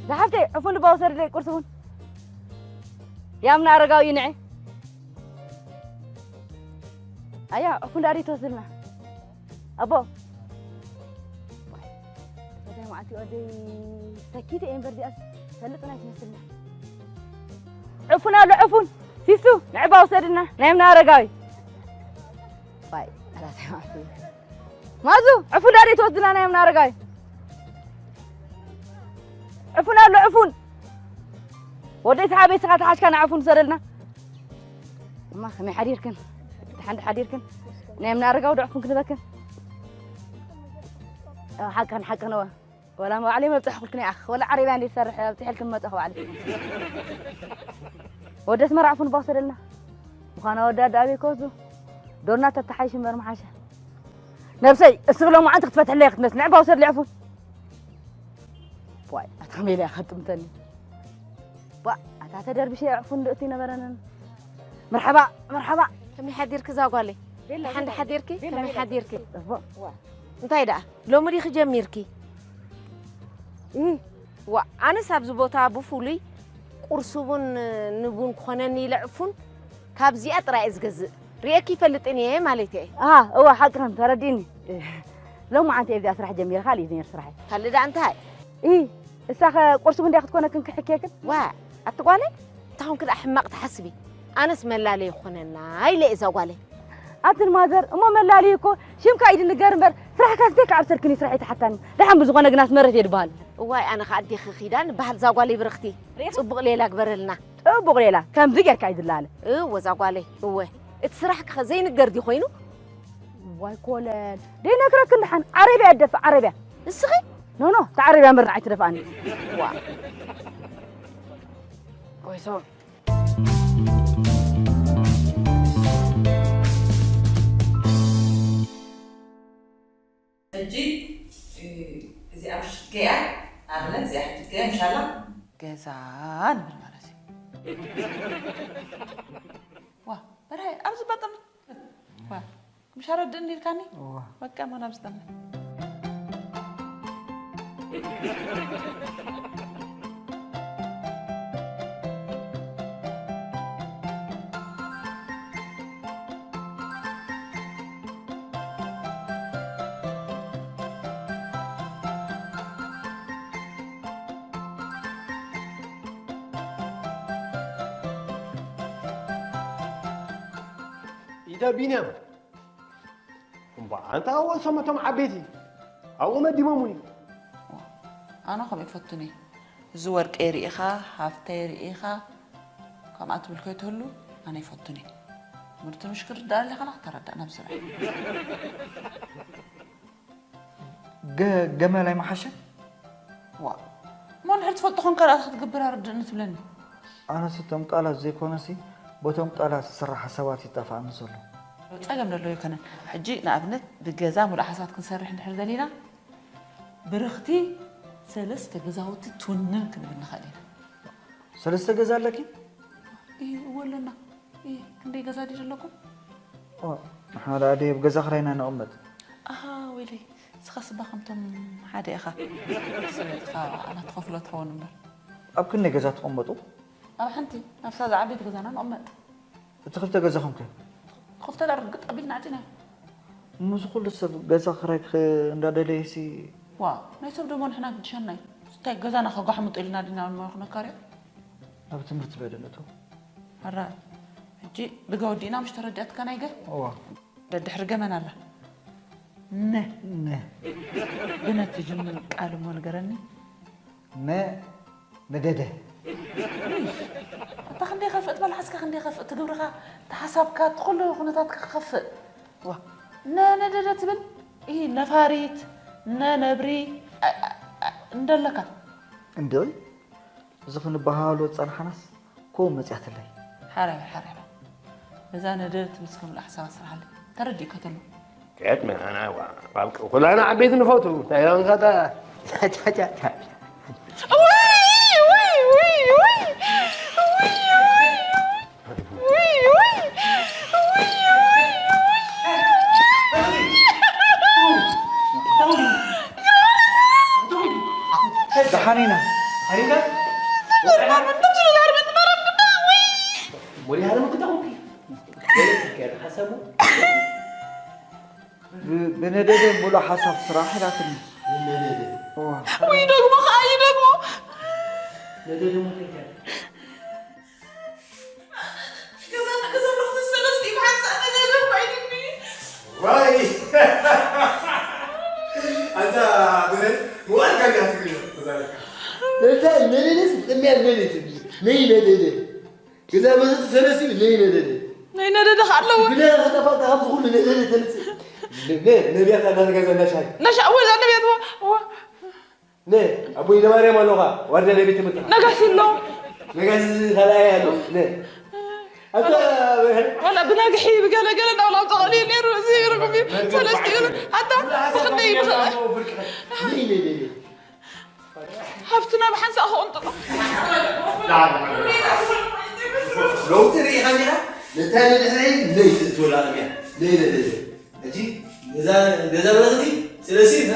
ዝሓፍተይ ዕፉን ልባ ውሰድለይ ቁርሲ እውን። ያምና ኣረጋዊ እዩ ንዐ። ኣያ ዕፉን ዳዲ ትወስድልና። ኣቦ። በዛይ መዓልቲ ወደይ ተኪተ እየን በርዲኣስ ፈልጥና ኣይትመስልና። ዕፉን ኣሎ ዕፉን። ሲሱ ንዕባ ውሰድና። ናይ ያምና ኣረጋዊ። ባይ፣ ኣላታይ መዓልቲ። ማዙ፣ ዕፉን ዳዴ ትወስድና ናይ ያምና ኣረጋዊ። ዕፉን ኣሎ ዕፉን። ወደይ ተሓበይ ስኻ ተሓሽካ ንዕፉን ውሰደልና። እማ ከመይ ሓዲርክን? ደሓን ዶ ሓዲርክን? ናይ ያምና ኣረጋዊ ዶ ዕፉን ክንበክን? ኣዎ፣ ሓቅኽን፣ ሓቅኽን እወ። ወላ መባዕለይ መብፅሕኩልክን እየ ኣኽ። ወላ ዓረብያ እንዴት ሰርሕ ኣብፅሐልክን መፀኹ ባዕለይ። ወደ ኣስመራ ዕፉን እባ ውሰደልና። ምዃና ወዳ ዳቤ ከወዙ። ዶርና ተተሓይሽ እምበር ምሓሸ። ነብሰይ፣ እስኺ ሎማዓንቲ ክትፈትሕለይ ክትመስል። ንዕባ ውሰድለይ ዕፉን። ዋይ፣ ኣታ ከመይ ኢላ እያ ከጥምተኒ? ባ፣ ኣታ ተደርብሽ እያ ዕፉን ድእቲ ነበረንን። መርሓባ፣ መርሓባ። ከመይ ሓዲርኪ እዛ ጓለይ? ቤላ፣ ደሓን ቤላ፣ ሓዲርኪ? ቤላ፣ ከመይ ቤላ። ሓዲርኪ? እቦ። ዋ። እንታይ ደኣ? ሎሚ ዲኺ ጀሚርኪ? እ። ዋ፣ ኣነስ ኣብዚ ቦታ ብፍሉይ ቁርሲ እውን ንቡን ክኾነኒ ኢለ ዕፉን ካብዚኣ ጥራይ እየ ዝገዝእ። ርእየኪ ይፈልጥን እየ ማለት እየ። ኣሃ፣ እወ፣ ሓቅኽን፣ ተረዲእኒ። ሎማዓንቲ እየ ኣብዚኣ ስራሕ ጀሚረ፣ ካልእ እዩ ነይሩ ስራሐይ። ካልእ ደኣ እንታይ? ኢ፣ እሳኸ ቁርሲ ክንደይ ክትኮነክን ክሕክየክን? ዋ፣ ኣቲ ጓለይ፣ እንታይ ኾንኪ ደኣ ሕማቕ ትሓስቢ? ኣነስ መላለዪ ክኾነና ኢለ እዛ ጓለይ። ኣትን ማዘር፣ እሞ መላለዪ እኮ ሽምካ እዩ ድንገር እምበር፣ ስራሕካ ስተይ ክዓብሰልክን እዩ ስራሕ ይተሓታኒ። ደሓን ብዝኾነ ግናስ መረት እየ ድበሃል። እዋይ፣ ኣነ ኸኣ ኣዴኺ ኪዳን በሃል እዛ ጓለይ ብርኽቲ። ርኢኻ? ጽቡቕ ሌላ ግበረልና። ጽቡቕ ሌላ፣ ከምዚ ጌርካ እዩ ዝለዓለ። እወ፣ እዛ ጓለይ፣ እወ። እቲ ስራሕኪ ኸ ዘይንገር ድዩ ኮይኑ? ዋይ ኮለል፣ ደይነግረክን ደሓን፣ ዓረብያ እደፍእ፣ ዓረብያ። ንስኺ? ኖ፣ ኖ፣ እታ ዓረብያ እምበር ንዓይ ትደፍኣኒ። ዋ። ወይ ሶ። ሕጂ፣ እ፣ እዚኣ ምሽ ገያ፣ ኣብነት እዚኣ ሕጂ ገያ፣ ምሻላ? ገዛ ንብል ማለት እዩ። ዋ፣ በርሀ፣ ኣብዚ በጥም-፣ ዋ፣ ምሽ ኣረድእኒ ኢልካኒ? እዋ። በቃ፣ ማን ኣብዚ ጠምነ? ኢዳ ቢንያም። እምባ፣ ኣንታ ኣብኡ ሰመቶም ዓበይቲ። ኣብኡ መዲቦምኒ። ኣነ ከምኡ ይፈቱኒ። እዚ ወርቀይ ርኢኻ፣ ሃፍተይ ርኢኻ፣ ከምኣ ትብል ከይትህሉ ኣነ ይፈቱኒ። ምርቲ ምሽክር ዳኣ ኣለኻ፣ ተረዳእ ናብ ስራሕ። ገ-፣ ገመል ኣይመሓሸን? ዋ፣ እሞ እንድሕር ትፈልጦ ኾንካ ደኣ ክትገብር ኣረድእኒ ትብለኒ? ኣነስ እቶም ቃላት ዘይኮነሲ፣ በቶም ቃላት ዝስራሕ ሓሳባት ይጣፍኣኒ ዘሎ። ጸገም ደሎ ኣይኮነን። ሕጂ ንኣብነት ብገዛ ሙሉእ ሓሳባት ክንሰርሕ እንድሕር ደሊና፣ ብርኽቲ ሰለስተ ገዛውቲ ትውንን ክንብል ንኽእል ኢና። ሰለስተ ገዛ ኣለኪ? እየ፣ እወ ኣለና። እየ፣ ክንደይ ገዛ ድዩ ዘለኩም? ኦ፣ ንሕና ደኣ ደይ ኣብ ገዛ ክራይና ንቕመጥ። ኣሃ፣ ወይለይ፣ ንስኻስ እባ ከምቶም ሓደ ኢኻ። ሰበይትኻ ኣና ትኸፍሎ ትኸውን እምበር። ኣብ ክንደይ ገዛ ትቕመጡ? ኣብ ሓንቲ፣ ናብሳ ዝዓበየት ገዛና ንቕመጥ። እቲ ክልተ ገዛኹም ከ? ክልተ ደኣ ርግጥ ኣቢልና ኣጺናዮ። ምስ ኩሉ ሰብ ገዛ ክራይ ክኸ-፣ እንዳደለየሲ። ዋ፣ ናይ ሰብ ደሞ ንሕና ግድሸና እዩ። እንታይ ገዛና ከጓሕምጡ ኢልና ዲና እሞ ክነካርዮ? ናብ ትምህርቲ በደ ንእተው። ኣራ፣ ሕጂ ብገ ወዲእና ምሽ ተረዲኣትካ ናይ ገ? እዋ። ደድሕሪ ገመን ኣላ። ነ። ነ። ብነ ትጅምር ቃል እሞ ንገረኒ። ነ ነደደ። ውይ፣ ኣታ ክንደይ ከፍእ፣ እቲ መልሓስካ ክንደይ ከፍእ፣ እቲ ግብርኻ፣ እቲ ሓሳብካ፣ እቲ ኩሉ ኩነታትካ ክኸፍእ። ዋ፣ ነ ነደደ ትብል? ኢ ነፋሪት፣ ነ ነብሪ፣ ኣ-፣ ኣ-፣ ኣ-፣ እንደለካ። እንድዒ፣ እዚ ክንበሃሃሎ ዝጸናሕናስ ኮ መጽያትለይ። ሓራይ፣ ሓራይ። እዛ ነደደ ትብል እስከ ምልኣ ሓሳባ ስራሓለይ። ተረዲእካ ተሎ። ከየት መን ኣና ዋ፣ ቋልቅ ኩላና ዓበይቲ ንፈቱ። እንታይ ኢሎም ከታ? ቻ፣ ቻ፣ ቻ፣ ቻ። ውይ፣ ውይ፣ ውይ፣ ውይ። ውይ፣ ውይ። ውይ፣ ውይ። ውይ፣ ውይ። ደሓን ኢና። ኣሪጋ? ዝገርም፣ እንደም ዝገርም፣ ዝገርም፣ ውይ። ሞሊ ሃረም ክታኹም። ሓሳቡ ብ-፣ ብነደደ ሙሉእ ሓሳብ ስራሕ ኢላትኒ። ነደደ። እዋ። ውይ፣ ደግሞ ከኣ እዩ ደግሞ። ነደደ ሞተ ይካል። ገዛ-፣ ገዛ ብርኽቲ ሰለስቲ ብሓንሳእ ነደደ ኮይኑኒ። ዋይ። ኣንታ ብረት ምዋል ጋጋ ትግሪ ተዛረካ። ነታ ነደደ ስም ቅድሚያ ነደደ ትብሊ። ነይ ነደደ። ገዛ መሰቲ ሰለስቲ ነይ ነደደ። ነይ ነደደ ከ ኣለዎ? ብለ ከጠፋእካ ካብዚ ኩሉ ነደደ ተምጽእ። ነ-፣ ነ-፣ ነቢያት ኣላ ገዛ እንዳሻይ። እንዳሻ-፣ እወ፣ እዛ ነቢያት፣ እወ፣ እወ። ነ፣ ኣቦይ ለማርያም ኣለኻ፣ ዋርድያ ናይ ቤት ትምህርትኻ። ነጋሲ ኣሎ። ነጋሲ ካልኣይ ኣሎ። ነ። ኣታ፣ ዋላ ብናግሒ፣ ብገለገለ እንዳበላ ኣብ ጠቕሊ ነይሩ፣ እዚ ይርጉም እዩ። ሰለስቲኡ፣ ኣታ፣ ብኽንደይ፣ ብኸ-፣ ነይ፣ ነይ፣ ነይ፣ ነይ። ሃብትና ብሓንሳእ ክቕንጥጦ። ለውጢ ርኢኻ እንዲኻ? ነታ ንድሕረይ ነይ ትእትወላ ቅድሚያ። ነይ፣ ነይ፣ ነይ፣ ነይ። ሕጂ ገዛ፣ ገዛ ብረኽቲ ስለሲ፣ ሀ?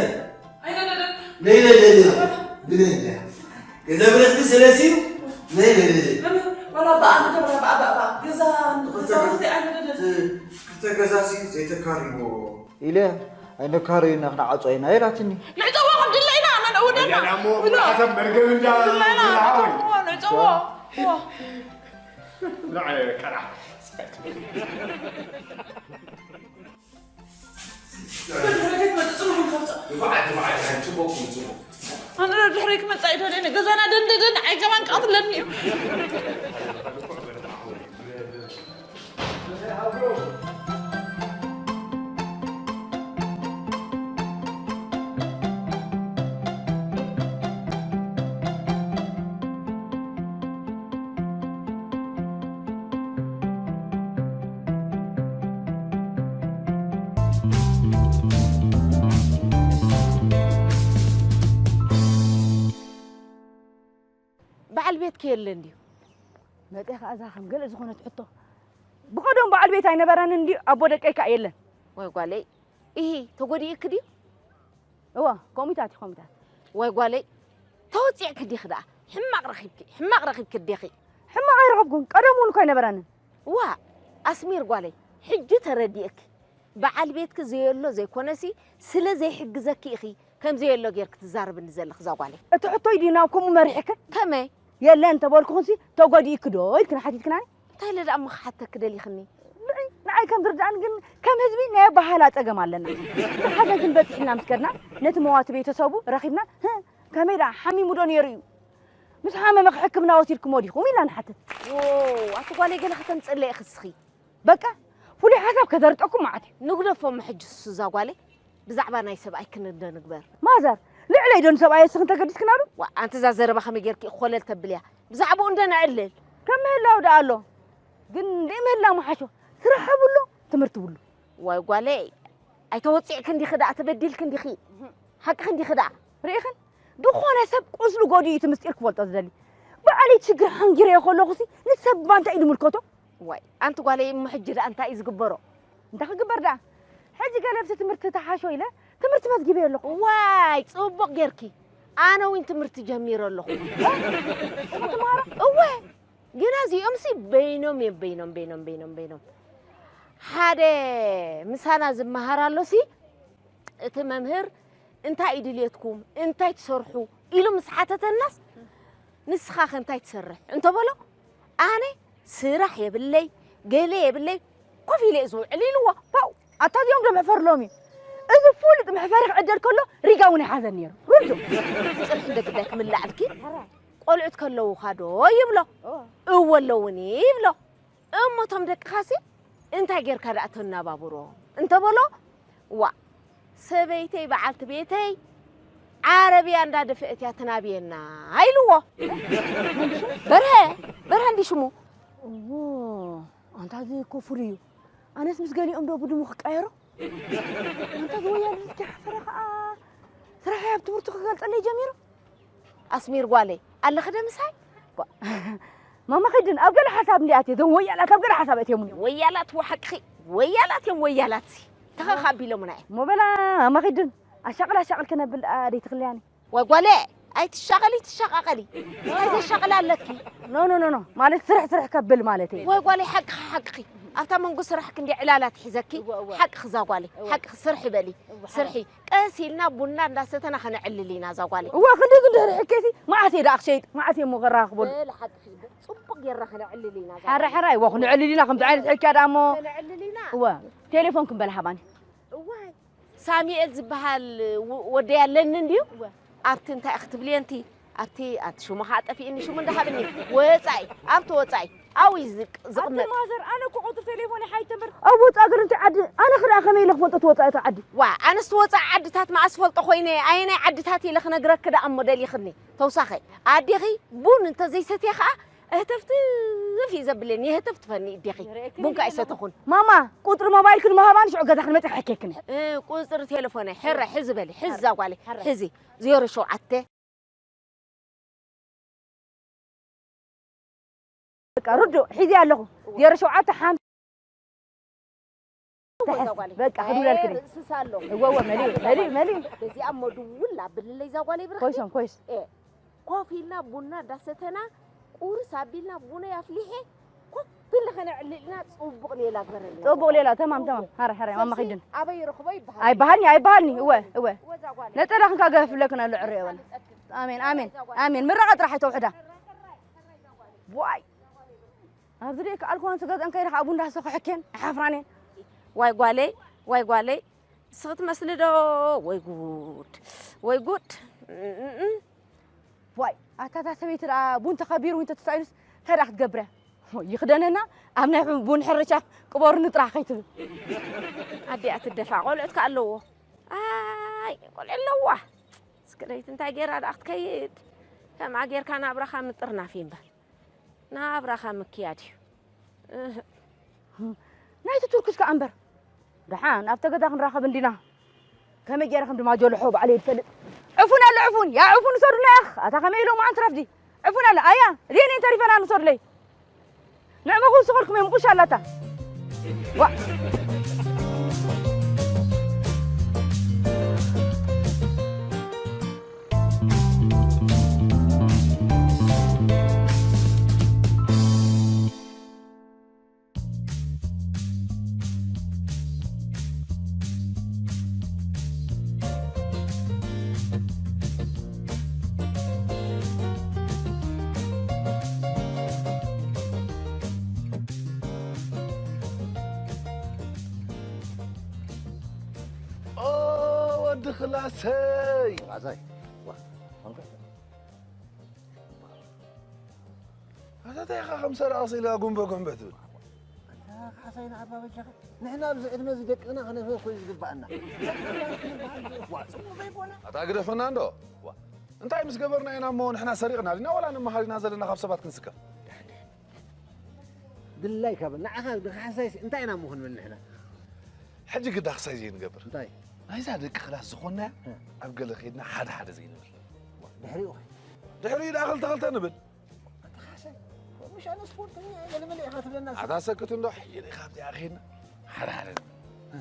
ነይ፣ ነይ፣ ነይ፣ ነይ። ብለይ እንዲያ። ገዛ ብረኽቲ ስለሲ፣ ነይ፣ ነይ፣ ነይ፣ ነይ። ዋላ ብኣ ንገብራ፣ ብኣ፣ ብኣ፣ ብኣ። ገዛ፣ ገዛ ኢለ ኣይነካርዩና ክንዓጾ ኢና ኢላትኒ። ንዕጸዎ ከም ድለይና ኣነ ነውደና። ወያና እሞ ሓሳብ መርገም እንዳ ንዕጸዎ። ኣነ ድሕረይ ክመጻእ ይደልየ ገዛና ደንደደን ኣይገባን ቀትለኒ እዩ። በዓል ቤትኪ የለን ድዩ? መጤ ከኣ እዛ ከም ገለ ዝኾነት ሕቶ። ብቐደም በዓል ቤት ኣይነበረንን ድዩ? ኣቦ ደቀይ ከኣ የለን። ወይ ጓለይ፣ ኢሂ፣ ተጎዲእኪ ድዩ? እዋ፣ ኮሚታት እዩ፣ ኮሚታት። ወይ ጓለይ፣ ተወጺዕኪ ዲኺ ደኣ? ሕማቕ ረኺብኪ፣ ሕማቕ ረኺብኪ ዲኺ? ሕማቕ ኣይረኸብኩን፣ ቀደም እውን እኮ ኣይነበረንን። ዋ፣ ኣስሚር ጓለይ፣ ሕጂ ተረዲእኪ። በዓል ቤትኪ ዘየሎ ዘይኮነሲ፣ ስለ ዘይሕግዘኪ ኢኺ ከም ዘየሎ ጌርኪ ትዛረብኒ ዘለኺ እዛ ጓለይ። እቲ ሕቶይ ድዩ ናብ ከምኡ መሪሕክን? ከመይ? የለን እንተበልኩኽንሲ፣ ተጎዲእኪ ዶ ኢልክን ሓቲትክናኒ? እንታይ ኢለ ደኣ እሞ ክሓተኪ ደሊኽኒ? ንዓይ ከም ዝርድኣኒ ግን ከም ህዝቢ ናይ ኣበሃህላ ጸገም ኣለና። ብሓዘን ክንበጽሕ ኢልና ምስ ከድና፣ ነቲ መዋቲ ቤተሰቡ ረኺብና፣ "ህእ፣ ከመይ ደኣ ሓሚሙ ዶ ነይሩ እዩ? ምስ ሓመመ ሕክምና ወሲድኩሞ ዲኹም?" ኢልና ንሓትት። ዎ፣ ኣቲ ጓለይ ገለ ከተምጽእለይ ኢኺ እስኺ። በቃ፣ ፍሉይ ሓሳብ ከዘርጠኩም መዓት እዩ። ንግደፎ እሞ ሕጂ እሱ እዛ ጓለይ፣ ብዛዕባ ናይ ሰብኣይ ክንደ ንግበር። ማዘር፣ ልዕለይ ዶ ንሰብኣይ እስኽን ተገዲስክና ዶ? ዋ፣ ኣንቲ እዛ ዘረባ ከመይ ጌርኪ ኮለል ተብልያ? ብዛዕባኡ እንደ ነዕልል። ከም ምህላው ደኣ ኣሎ። ግን ዘይምህላው ምሓሾ። ስራሕ ብሎ፣ ትምህርቲ ብሎ። ዋይ ጓለይ፣ ኣይተወጺዕክን ዲኺ ደኣ፣ ተበዲልክን ዲኺ? ሓቅኽን ዲኺ ደኣ? ርኢኽን? ዝኾነ ሰብ ቁስሉ ጎዲኡ እቲ ምስጢር ክፈልጦ ዝደሊ። ባዕለይ ችግር ሓንጊረዮ ከለኹሲ፣ ንሰብ ባንታ እዩ ዝምልከቶ። ዋይ፣ ኣንቲ ጓለይ፣ እሞ ሕጂ ደኣ እንታይ እዩ ዝግበሮ? እንታይ ክግበር ደኣ? ሕጂ ገለ ብቲ ትምህርቲ ተሓሾ ኢለ ትምህርቲ መዝጊበዮ ኣለኹ። ዋይ፣ ጽቡቕ ጌርኪ። ኣነ እውን ትምህርቲ ጀሚረ ኣለኹ። እሞ ትምሃሮ? እወ፣ ግና እዚኦምሲ በይኖም እዮም፣ በይኖም፣ በይኖም፣ በይኖም፣ በይኖም። ሓደ ምሳና ዝመሃር ኣሎሲ፣ እቲ መምህር፣ "እንታይ እዩ ድልየትኩም? እንታይ ትሰርሑ?" ኢሉ ምስ ሓተተናስ፣ "ንስኻኸ እንታይ ትሰርሕ?" እንተበሎ፣ ኣነ ስራሕ የብለይ፣ ገለ የብለይ፣ ኮፍ ኢለ እየ ዝውዕል ኢልዎ። ፓው! ኣታ እዚኦም ዶ መሕፈርሎም እዩ? እዚ ፍሉጥ መሕፈሪ ክዕደል ከሎ ሪጋ እውን ይሓዘን ነይሩ። ርዱእ። ጽንሒ እንደ ግዳይ ክምላዕልኪ? ቆልዑት ከለዉኻ ዶ ይብሎ? እወ ኣለዉኒ ይብሎ። እሞ እቶም ደቅኻሲ እንታይ ጌርካ ደኣ ተናባብሮ? እንተበሎ፣ ዋእ፣ ሰበይተይ በዓልቲ ቤተይ ዓረብያ እንዳደፈአት እያ ተናብየና ኢልዎ። በርሀ፣ በርሀ እንዲ ሽሙ። እዎ፣ ኣንታ እዚ እኮ ፍሉይ እዩ። ኣነስ ምስ ገሊኦም ዶ ብድሙ ክቃየሮ? ኣንታ እዚ ወያነ ዝጀሓፈረ ኸኣ ስራሐይ ኣብ ትምህርቱ ክገልጸለይ ጀሚሩ። ኣስሚር ጓለይ፣ ኣለኺ ዶ ምሳይ? ባ-፣ ማማ ኺድን ኣብ ገለ ሓሳብ እንዲ ኣትየ፣ እዞም ወያላት ኣብ ገለ ሓሳብ ኣትዮምኒ። ወያላት ወሓቅኺ፣ ወያላት እዮም ወያላት። ተኸኽ ኣቢሎምና እዮም። እሞ በላ ማማ ኺድን፣ ኣሻቕል ኣሻቕል ከነብል ደኣ ደይትኽልያኒ። ወይ ጓለ፣ ኣይትሻቐሊ፣ ትሻቓቐሊ። እንታይ ዘሻቕል ኣለኪ? ኖ፣ ኖ፣ ኖ፣ ኖ። ማለት ስርሕ፣ ስርሕ ከብል ማለት እየ። ወይ ጓለ፣ ሓቅኺ፣ ሓቅኺ። ኣብታ መንጎ ስራሕኪ እንዲ ዕላላት ሒዘኪ። እወ፣ እወ። ሓቅኺ እዛ ጓለ፣ እወ። ሓቅኺ ስርሒ በሊ። እወ፣ ስርሒ። ሓራይ። ቀስ ኢልና ቡና እንዳሰተና ከነዕልል ኢና እዛ ጓለ። እወ፣ ክንዲ ግን ድሕሪ ሕኬሲ፣ መዓስ እየ ደኣ ክሸይጥ? መዓስ እየ እሞ ከራኽበሉ? በል፣ ሓቅኺ። ጽቡቕ ጌርና ከነዕልል ኢና እዛ ሓራይ፣ ጓለ። ሓራይ፣ እወ፣ ክንዕልል ኢና፣ ከምዚ ዓይነት ሕክያ ደኣ እሞ። ከነዕልል ኢና። እወ፣ ቴሌፎንኪ እምበል ሃባኒ። እዋይ፣ ሳሙኤል ዝበሃል ወ-፣ ወደይ ኣለኒ እንድዩ? እወ። ኣብቲ እንታይ ክትብልዮ እንቲ፣ ኣብቲ፣ ኣብቲ ሽሙ ኸዓ ጠፊእኒ፣ ሽሙ እንዳሃብኒ። ወጻኢ፣ ኣብቲ ወጻኢ፣ ኣብኡ እዩ ዝቅ-፣ ኣቲ ዝቕመጥ። ማዘር፣ ኣነ እኮ ቁጽሪ ቴሌፎን ይሓይተምር። ኣብ ወጻኢ ግን እንታይ ዓዲ? ኣነ ኸ ደኣ ከመይ ኢለ ክፈልጦ እቲ ወጻኢ እቲ ዓዲ? ዋ፣ ኣነስ እቲ ወጻኢ ዓድታት መኣስ ፈልጦ ኮይነ፣ ኣየናይ ዓድታት ኢለ ክነግረኪ ደኣ እሞ ደሊኽኒ? ተውሳኸ፣ ኣዴኺ ቡን እንተዘይሰትየ ኸዓ፣ እህተፍትፍ እዩ ዘብለኒ፣ እህተፍትፈኒ እዴኺ። የርእየክን ቡንካ እየ ዘለኹ። ኣይሰተኹን። ማማ፣ ቁጽሪ ሞባይልክን ምሃባን ሽዑ ገዛ ክንመጽእ ክሕኬክን እየ። እ፣ ቁጽሪ ቴሌፎነይ፣ ሕረ፣ ሕዚ በሊ፣ ሕዚ እዛ ጓለይ፣ ሕረ። ሕዚ፣ ዜሮ ሸውዓተ። በቃ፣ ርዱእ፣ ሒዘ ኣለኹ። እወ። ዜሮ ሸውዓተ ሓምሳ እወ፣ እዛ ጓለይ። በቃ፣ ክድውለልክን እየ። ርእስስ ኣሎ። እወ፣ እወ፣ መሊኡ፣ መሊኡ፣ መሊኡ። በዚኣ እሞ ድውል ኣብልለይ እዛ ጓለይ ብርኽቲ። ኮይሶም፣ ኮይስ። እ፣ ኮፍ ኢልና ቡና እንዳሰተና፣ ቁርስ ኣቢልና፣ ቡነይ ኣፍሊሐ፣ ኮፍ ግን ለኸነ ዕልልና ጽቡቕ ሌላ ግበረልና። ጽቡቕ ሌላ፣ ተማም፣ ተማም። ሃረ፣ ሃረ፣ ማማ ኺድን። ኣበይ ይረኽቦ ይበሃል? ኣይበሃልኒ፣ ኣይበሃልኒ። እወ፣ እወ። ወዛ ጓል። ነጸላ ክንካ ገፍለክና ልዕሮ የበል። ኣሜን፣ ኣሜን፣ ኣሜን። ምረቓ ጥራሕ ኣይተውሕዳ። ዋይ። ኣብዚ ደይ ከኣልኩ፣ ኣንስ ገዝአን ከይደ ከኣ ቡንዳ ሰኹ ሕኬን፣ ኣይሓፍራኔን። ዋይ ጓለይ፣ ዋይ ጓለይ። ንስኺ ትመስሊ ዶ? ወይ ጉድ፣ ወይ ጉድ። እም፣ እም፣ እም። ዋይ፣ ኣታ እታ ሰበይቲ ደኣ ቡን ተኸቢሩ እንተ ተሳኢኑስ እንታይ ደኣ ክትገብር እያ? ሆይ፣ ይኽደነና፣ ኣብ ናይ ቡን ሕርሻ ቅበሩኒ ጥራሕ ከይትብል። ኣዲኣ ትደፋ፣ ቆልዑት ከ ኣለዎ። ኣይ፣ ቆልዑ ኣለዋ። እስኪ ደይቲ እንታይ ገይራ ደኣ ክትከይድ? ከምኣ ጌርካ ናብራኻ ምጥርናፍ እዩ እምበር። ናብራኻ ምክያድ እዩ። እህ። ናይቲ ቱርክስ ከኣ እምበር። ደሓን ኣብቲ ገዛ ክንራኸብ እንዲና። ከመይ ገይረ ከም ድማ ጆልሖ ባዕለይ ዝፈልጥ። ዕፉን ኣሎ ዕፉን። ያ ዕፉን ውሰዱና ያኽ። ኣታ ከመይ ኢሎም ኣንትረፍዲ። ዕፉን ኣሎ። ኣያ፣ እዴን ተሪፈና ንውሰዱለይ። ንዕመኹ ዝኸልኩም እዮም ቁሽ ኣላታ። ዋ። ኦ፣ ወዲ ክላሰይ። ኣዛይ፣ ዋ፣ ኣታ እንታይ ኢኻ ከም ሰራቒ ስኢልካ ጉንበ ጉንበ ትብል? ኣታ ካሕሳይ ንዓባ በጃኻ፣ ንሕና ኣብዚ ዕድመ እዚ ደቅና ክነፍሪ ኮይኑ ዝግባኣና። ዋ፣ ጽቡቕ ዘይኮነ። ኣታ ግደፈና እንዶ። ዋ፣ እንታይ ምስ ገበርና ኢና እሞ ንሕና ሰሪቕና ዲና ዋላ ንመሃር ኢና ዘለና ካብ ሰባት ክንስከፍ? ድላይ ካብ ንዓኻ ንካሕሳይሲ እንታይ ኢና እሞ ክንብል ንሕና? ሕጂ ግዳ ክሳይ ዘይንገብር። እንታይ? ናይዛ ደቂ ክላስ ዝኾንናያ እ። ኣብ ገለ ከይድና ሓደ ሓደ ዘይንብል። ድሕሪኡ ኸ? ድሕሪኡ ደኣ ክልተ ክልተ ንብል። ኣታ ካሕሳይ፣ ምሽ ኣነ ስፖርተኛ እየ፣ ገለመለ ኢኻ ትብለና። ኣታ ሰክት እንዶ፣ ሓየለ ኢኻ ኣብዚኣ ከይድና ሓደ ሓደ ንብል። እ።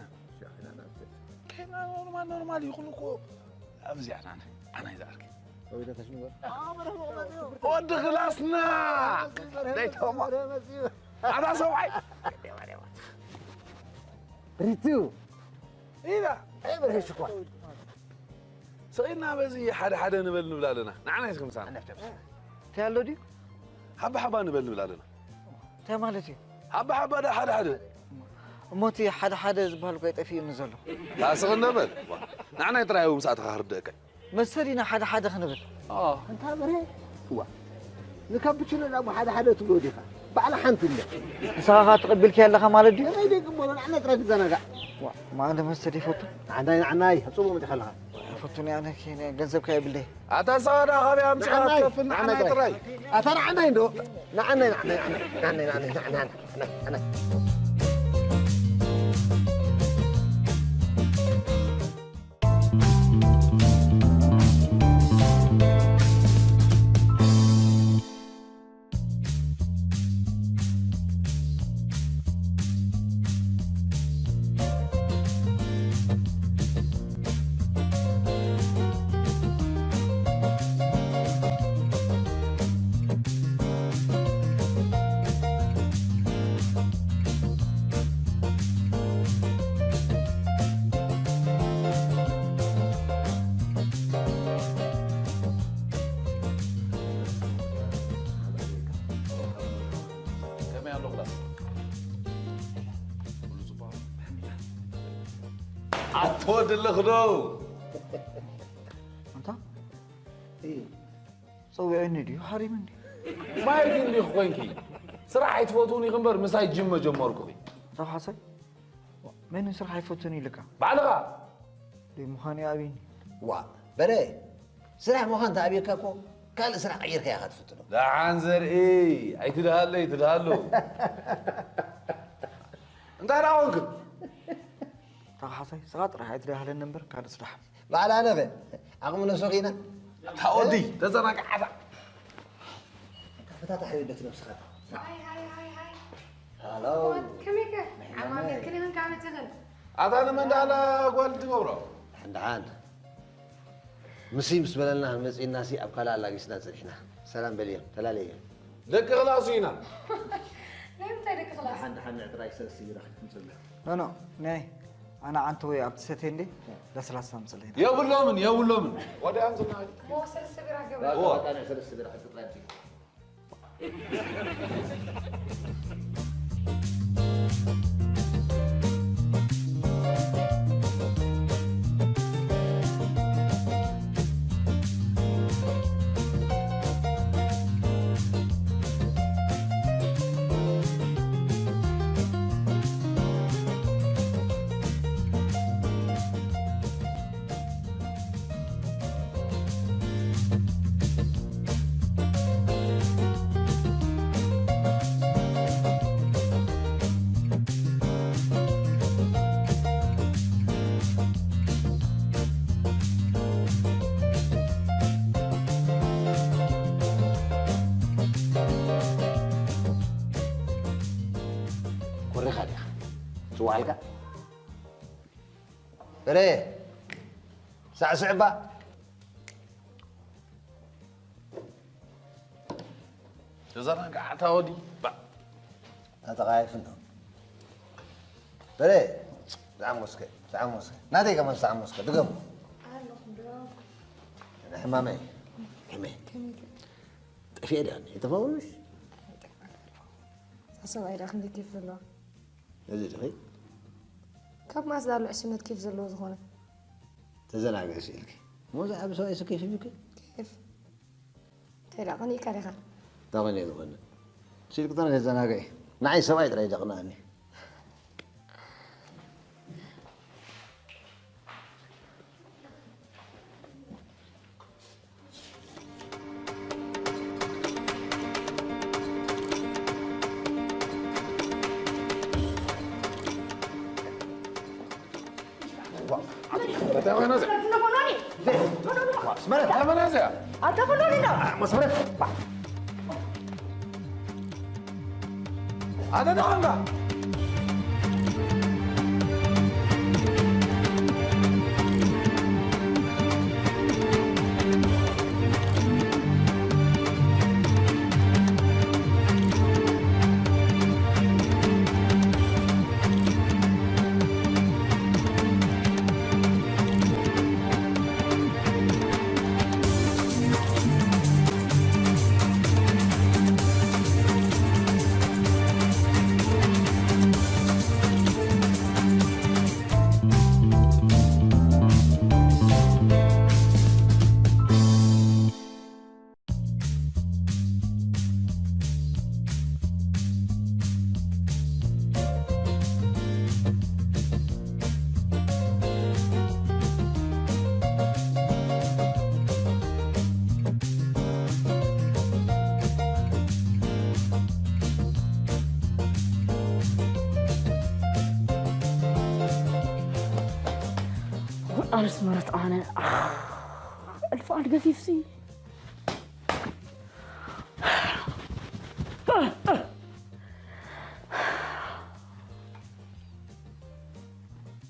ከይድና ኖርማል ኖርማል ይኹን እኮ። ኣብዚኣ ናነ፣ ኣናይ ዝኣርኪ። ወዲ ክላስና! ደይቶሞ! ኣታ ሰብኣይ! ሪቱ! ኢና! ኣይ በርሄ ሽኳር! ስቕ ኢልና በዚ ሓደ ሓደ ንበል ንብል ኣለና። ንዓና እስኪ ምሳና። እንታይ ኣሎ ድዩ? ሓባ ሓባ ንበል ንብል ኣለና። እንታይ ማለት እዩ? ሓባ ሓባ ዳ ሓደ ሓደ። እሞ እቲ ሓደ ሓደ ዝበሃል እኮ ጠፊኡኒ ዘሎ። ታስቕ እንደ በል። ንዓናይ ጥራይ እዩ ምስ ኣተኻ ክርድአካ። መሰል ኢና ሓደ ሓደ ክንብል። ኣዎ። ኣንታ በርሄ፣ እዋ። ንካፕችኖ ዳሞ ሓደ ሓደ ትብሎ ዲኻ? ባዕላ ሓንቲ እንደ። ንስኻ ኸኣ ተቐቢልካዮ ኣለኻ ማለት ድዩ? ከመይ ደይ ቅበሎ? ንዓና ጥራይ ትዘናጋዕ። ዋ፣ ማነ መስተ ይፈቱ? ንዓናይ፣ ንዓናይ፣ ጽቡቕ መጺኻ ኣለኻ። ኣይፈቱን እየ ኣነ፣ ገንዘብካ የብለይ። ኣታ ንስኻ ደኣ ካበይ ኣምጺኻ ንዓናይ፣ ክትከፍል ንዓናይ ንዓናይ ጥራይ። ጥራይ። ኣታ ንዓናይ እንዶ። ንዓናይ፣ ንዓናይ፣ ንዓናይ። ከመይ ኣሎ ክላስ? ኣቶ ድልኽ ዶ? ኣንታ? እይ። ጸዊዑኒ ድዩ? ሃሪሙኒ ድዩ? ማየት እንዲኹ ኮይንኪ። ስራሕ ኣይትፈትውን ኢኺ እምበር፣ ምሳይ ጅም መጀመርኩኺ። ኣታ ካሕሳይ? መን ስራሕ ኣይፈቱን ኢልካ? ባዕልኻ። ደይ ምዃን እዩ ኣብዩኒ። ዋ፣ በረ፣ ስራሕ ምዃን ተኣብየካ እኮ፣ ካልእ ስራሕ ቀይርካ ኢኻ ትፍትኖ። ደሓን ዘርኢ፣ ኣይትድሃለይ፣ ትድሃሉ። እንታይ ደኣ ኮንክ? ኣታ ካሕሳይ፣ ስኻ ጥራሕ ኣይትድሃለኒ እምበር፣ ካልእ ስራሕ። ባዕላ ኣነ ኸ? ዓቕሚ ነብሰኺ ኢና። ኣታ ወዲ፣ ተዘናጋዕ ኣታ። ፈታታሕ በቲ ነብስኻ። ሃይ፣ ሃይ፣ ሃይ፣ ሃይ። ሃሎ። ከመይከ? መሕመድ። ዓማመ፣ ክልምን ካብ መጽእኽን? ኣታ ንመን ደኣላ ጓል ትገብሮ? ደሓን፣ ደሓን። ምሲ ምስ በለልና መጺእናሲ ኣብ ካልእ ኣላጊስና ጸኒሕና። ሰላም በልዮም፣ ተላለዮም። ደቂ ክላሱ ኢና። እንታይ ደቂ ክላስ? ሓንቲ ሓንቲ ጥራይ ሰለስተ ቢራ ክትምፅልና። ኖ፣ ኖ፣ ነይ። ኣነ ዓንተ ወይ ኣብቲ ሰቴ እንዴ? ለስላሳ ምፅለይ። የብሎምን፣ የብሎምን። ወደ አንተ ናይ ሞ ሰለስተ ቢራ ገበ። ዋጣ ናይ ሰለስተ ቢራ ክትጥራይ ምፅልና። ኮሪኻ ዲኻ? ጽዋዕልካ? በረ ሳዕስዕ እባ። ተዘናጋዕታ ወዲ ባ ተጠቓይፍ እንዶ በረ ዝዓሞስከ ዝዓሞስከ ናተይ ከማን ዝዓሞስከ ድገሙ ሕማመይ ሕመይ ጠፊኤ ዲያ ተፋውሽ ሰብኣይ ዳ ክንደይ ኬፍ ዘለዋ እዚ ድኺ ካብ ማስ ዳሎ ዕሽነት ኬፍ ዘለዎ ዝኾነ ተዘናግዕ ስኢልኪ ሞዛ ዓብ ሰብኣይ ሱ ኬፍ ይብኪ ኬፍ እንታይ ዳ ቀኒእካ ዲኻ ታኾነ ዝኾነ ስኢልኪ ጥራይ ተዘናግዒ ንዓይ ሰብኣይ ጥራይ ዘቕናኒ ኣነስ መረት ኣነ እልፍ ኣድገፊፍሲ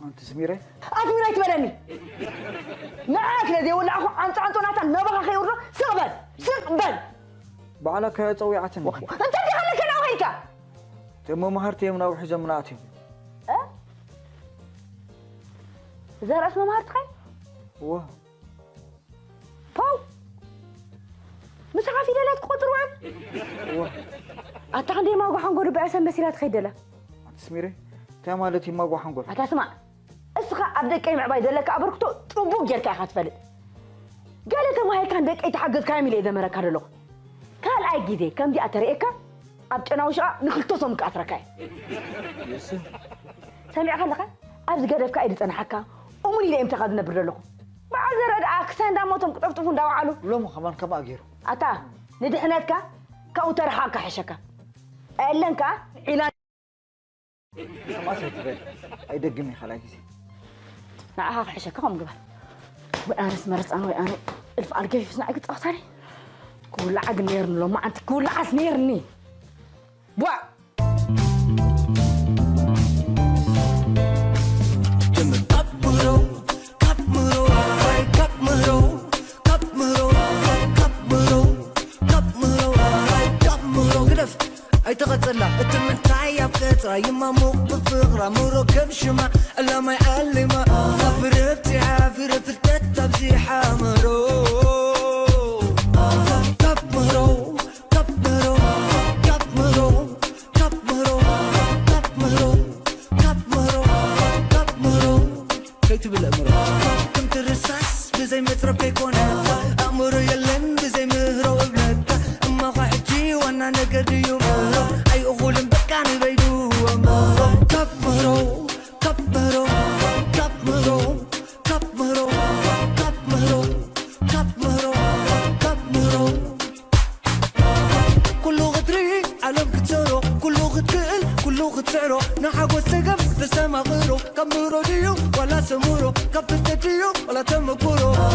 ኣንቲ ስሚረይ ኣትሚር ኣይትበለኒ ንዓክ ነዘይወላዕኹ ዓንፃዓንፆ ናታ ናባኻ ከይውርዶ ስቕ በል ስቕ በል ባዕላ ከያ ፀዊዓትኒ እንታይ ዲኻ ለከ ናብኡ ከይድካ እቶም መማህርቲ እዮም ናብኡ ሒዞምና ኣትዮም እዛ ርእስ መማህርትኻ እዩ እወ ፖው ምሳኻ ፊደላት ክቆፅር ውዕል ኣታ ክንደይ ማጓ ሓንጎ ድበዐሰ መሲላ ትኸይድ ደላ ኣንቲ ስሚረይ እንታይ ማለት እዩ ማጓ ሓንጎል ኣታ ስማዕ እስኻ ኣብ ደቀይ ምዕባይ ዘለካ ኣበርክቶ ፅቡቅ ጌርካ ኢኻ ትፈልጥ ገለ ተማሂርካ ንደቀይ ተሓገዝካዮም ኢለ እየ ዘመረካ ዘለኹ ካልኣይ ግዜ ከምዚኣ ተርእየካ ኣብ ጨናዊ ሽቓ ንክልተ ሰሙን ክኣስረካ እየ ሰሚዕካ ኣለኻ ኣብዚ ገደፍካ እዩ ዝፀናሓካ እሙን ኢለ እየ ምሳኻ ዝነብር ዘለኹ በዓል ዘረድኣ ክሳይ እንዳሞቶም ክጠፍጥፉ እንዳወዓሉ ሎሚ ከማን ከምኣ ገይሩ ኣታ ንድሕነትካ ካብኡ ተረሓቕካ ሕሸካ ኣየለን ከዓ ዒላ ከምኣ ሰትበል ኣይደግም እየ ካልኣይ ግዜ ንዓኻ ክሕሸካ ከም ግበር ወይ ኣነስ መረፃን ወይ ኣነ እልፍ ኣልገፊፍስ ንዓይ ክፃወታኒ ክውላዓ ግን ነይርኒ ሎማዓንቲ ክውላዓስ ነይርኒ ቧዕ ኣይተቐጸላ እትምንታ ኣይማሙቕ ብፍቕራ ምሮ ከም ሽማ ዕላማይ ዓሊማ ፍርብቲሓ ፍረ ፍልጠት ኣብዚሓ ምሮ ካብ ምሮ ካብ ምሮ ካብ ምሮ ካብ ምሮ ካብ ምሮ ካብ ምሮ ካብ ምሮ ከይትብል እምሮ ከምቲ ርሳስ ብዘይ መትረብ ከይኮነ ኣእምሮ የለን ብዘይ ምህሮ እብለካ እማኻ ሕጂ ዋና ነገር ድዩ ምህሮ ኣይእኹልን በቃ ንበይዱ እምሮ ካብ ምህሮ ካብ ምህሮ ካብ ምህሮ ካብ ምህሮ ካብ ምህሮ ካብ ምህሮ ካብ ምህሮ ኩሉ ክትርኢ ዓለም ክትሰሮ ኩሉ ክትክእል ኩሉ ክትስዕሮ ንሓጎስ ጸገም ተስተማቕሮ ካብ ምህሮ ድዩ ዋላ ሰምሮ ካብ ፍልጠት ድዩ ዋላ ተመኩሮ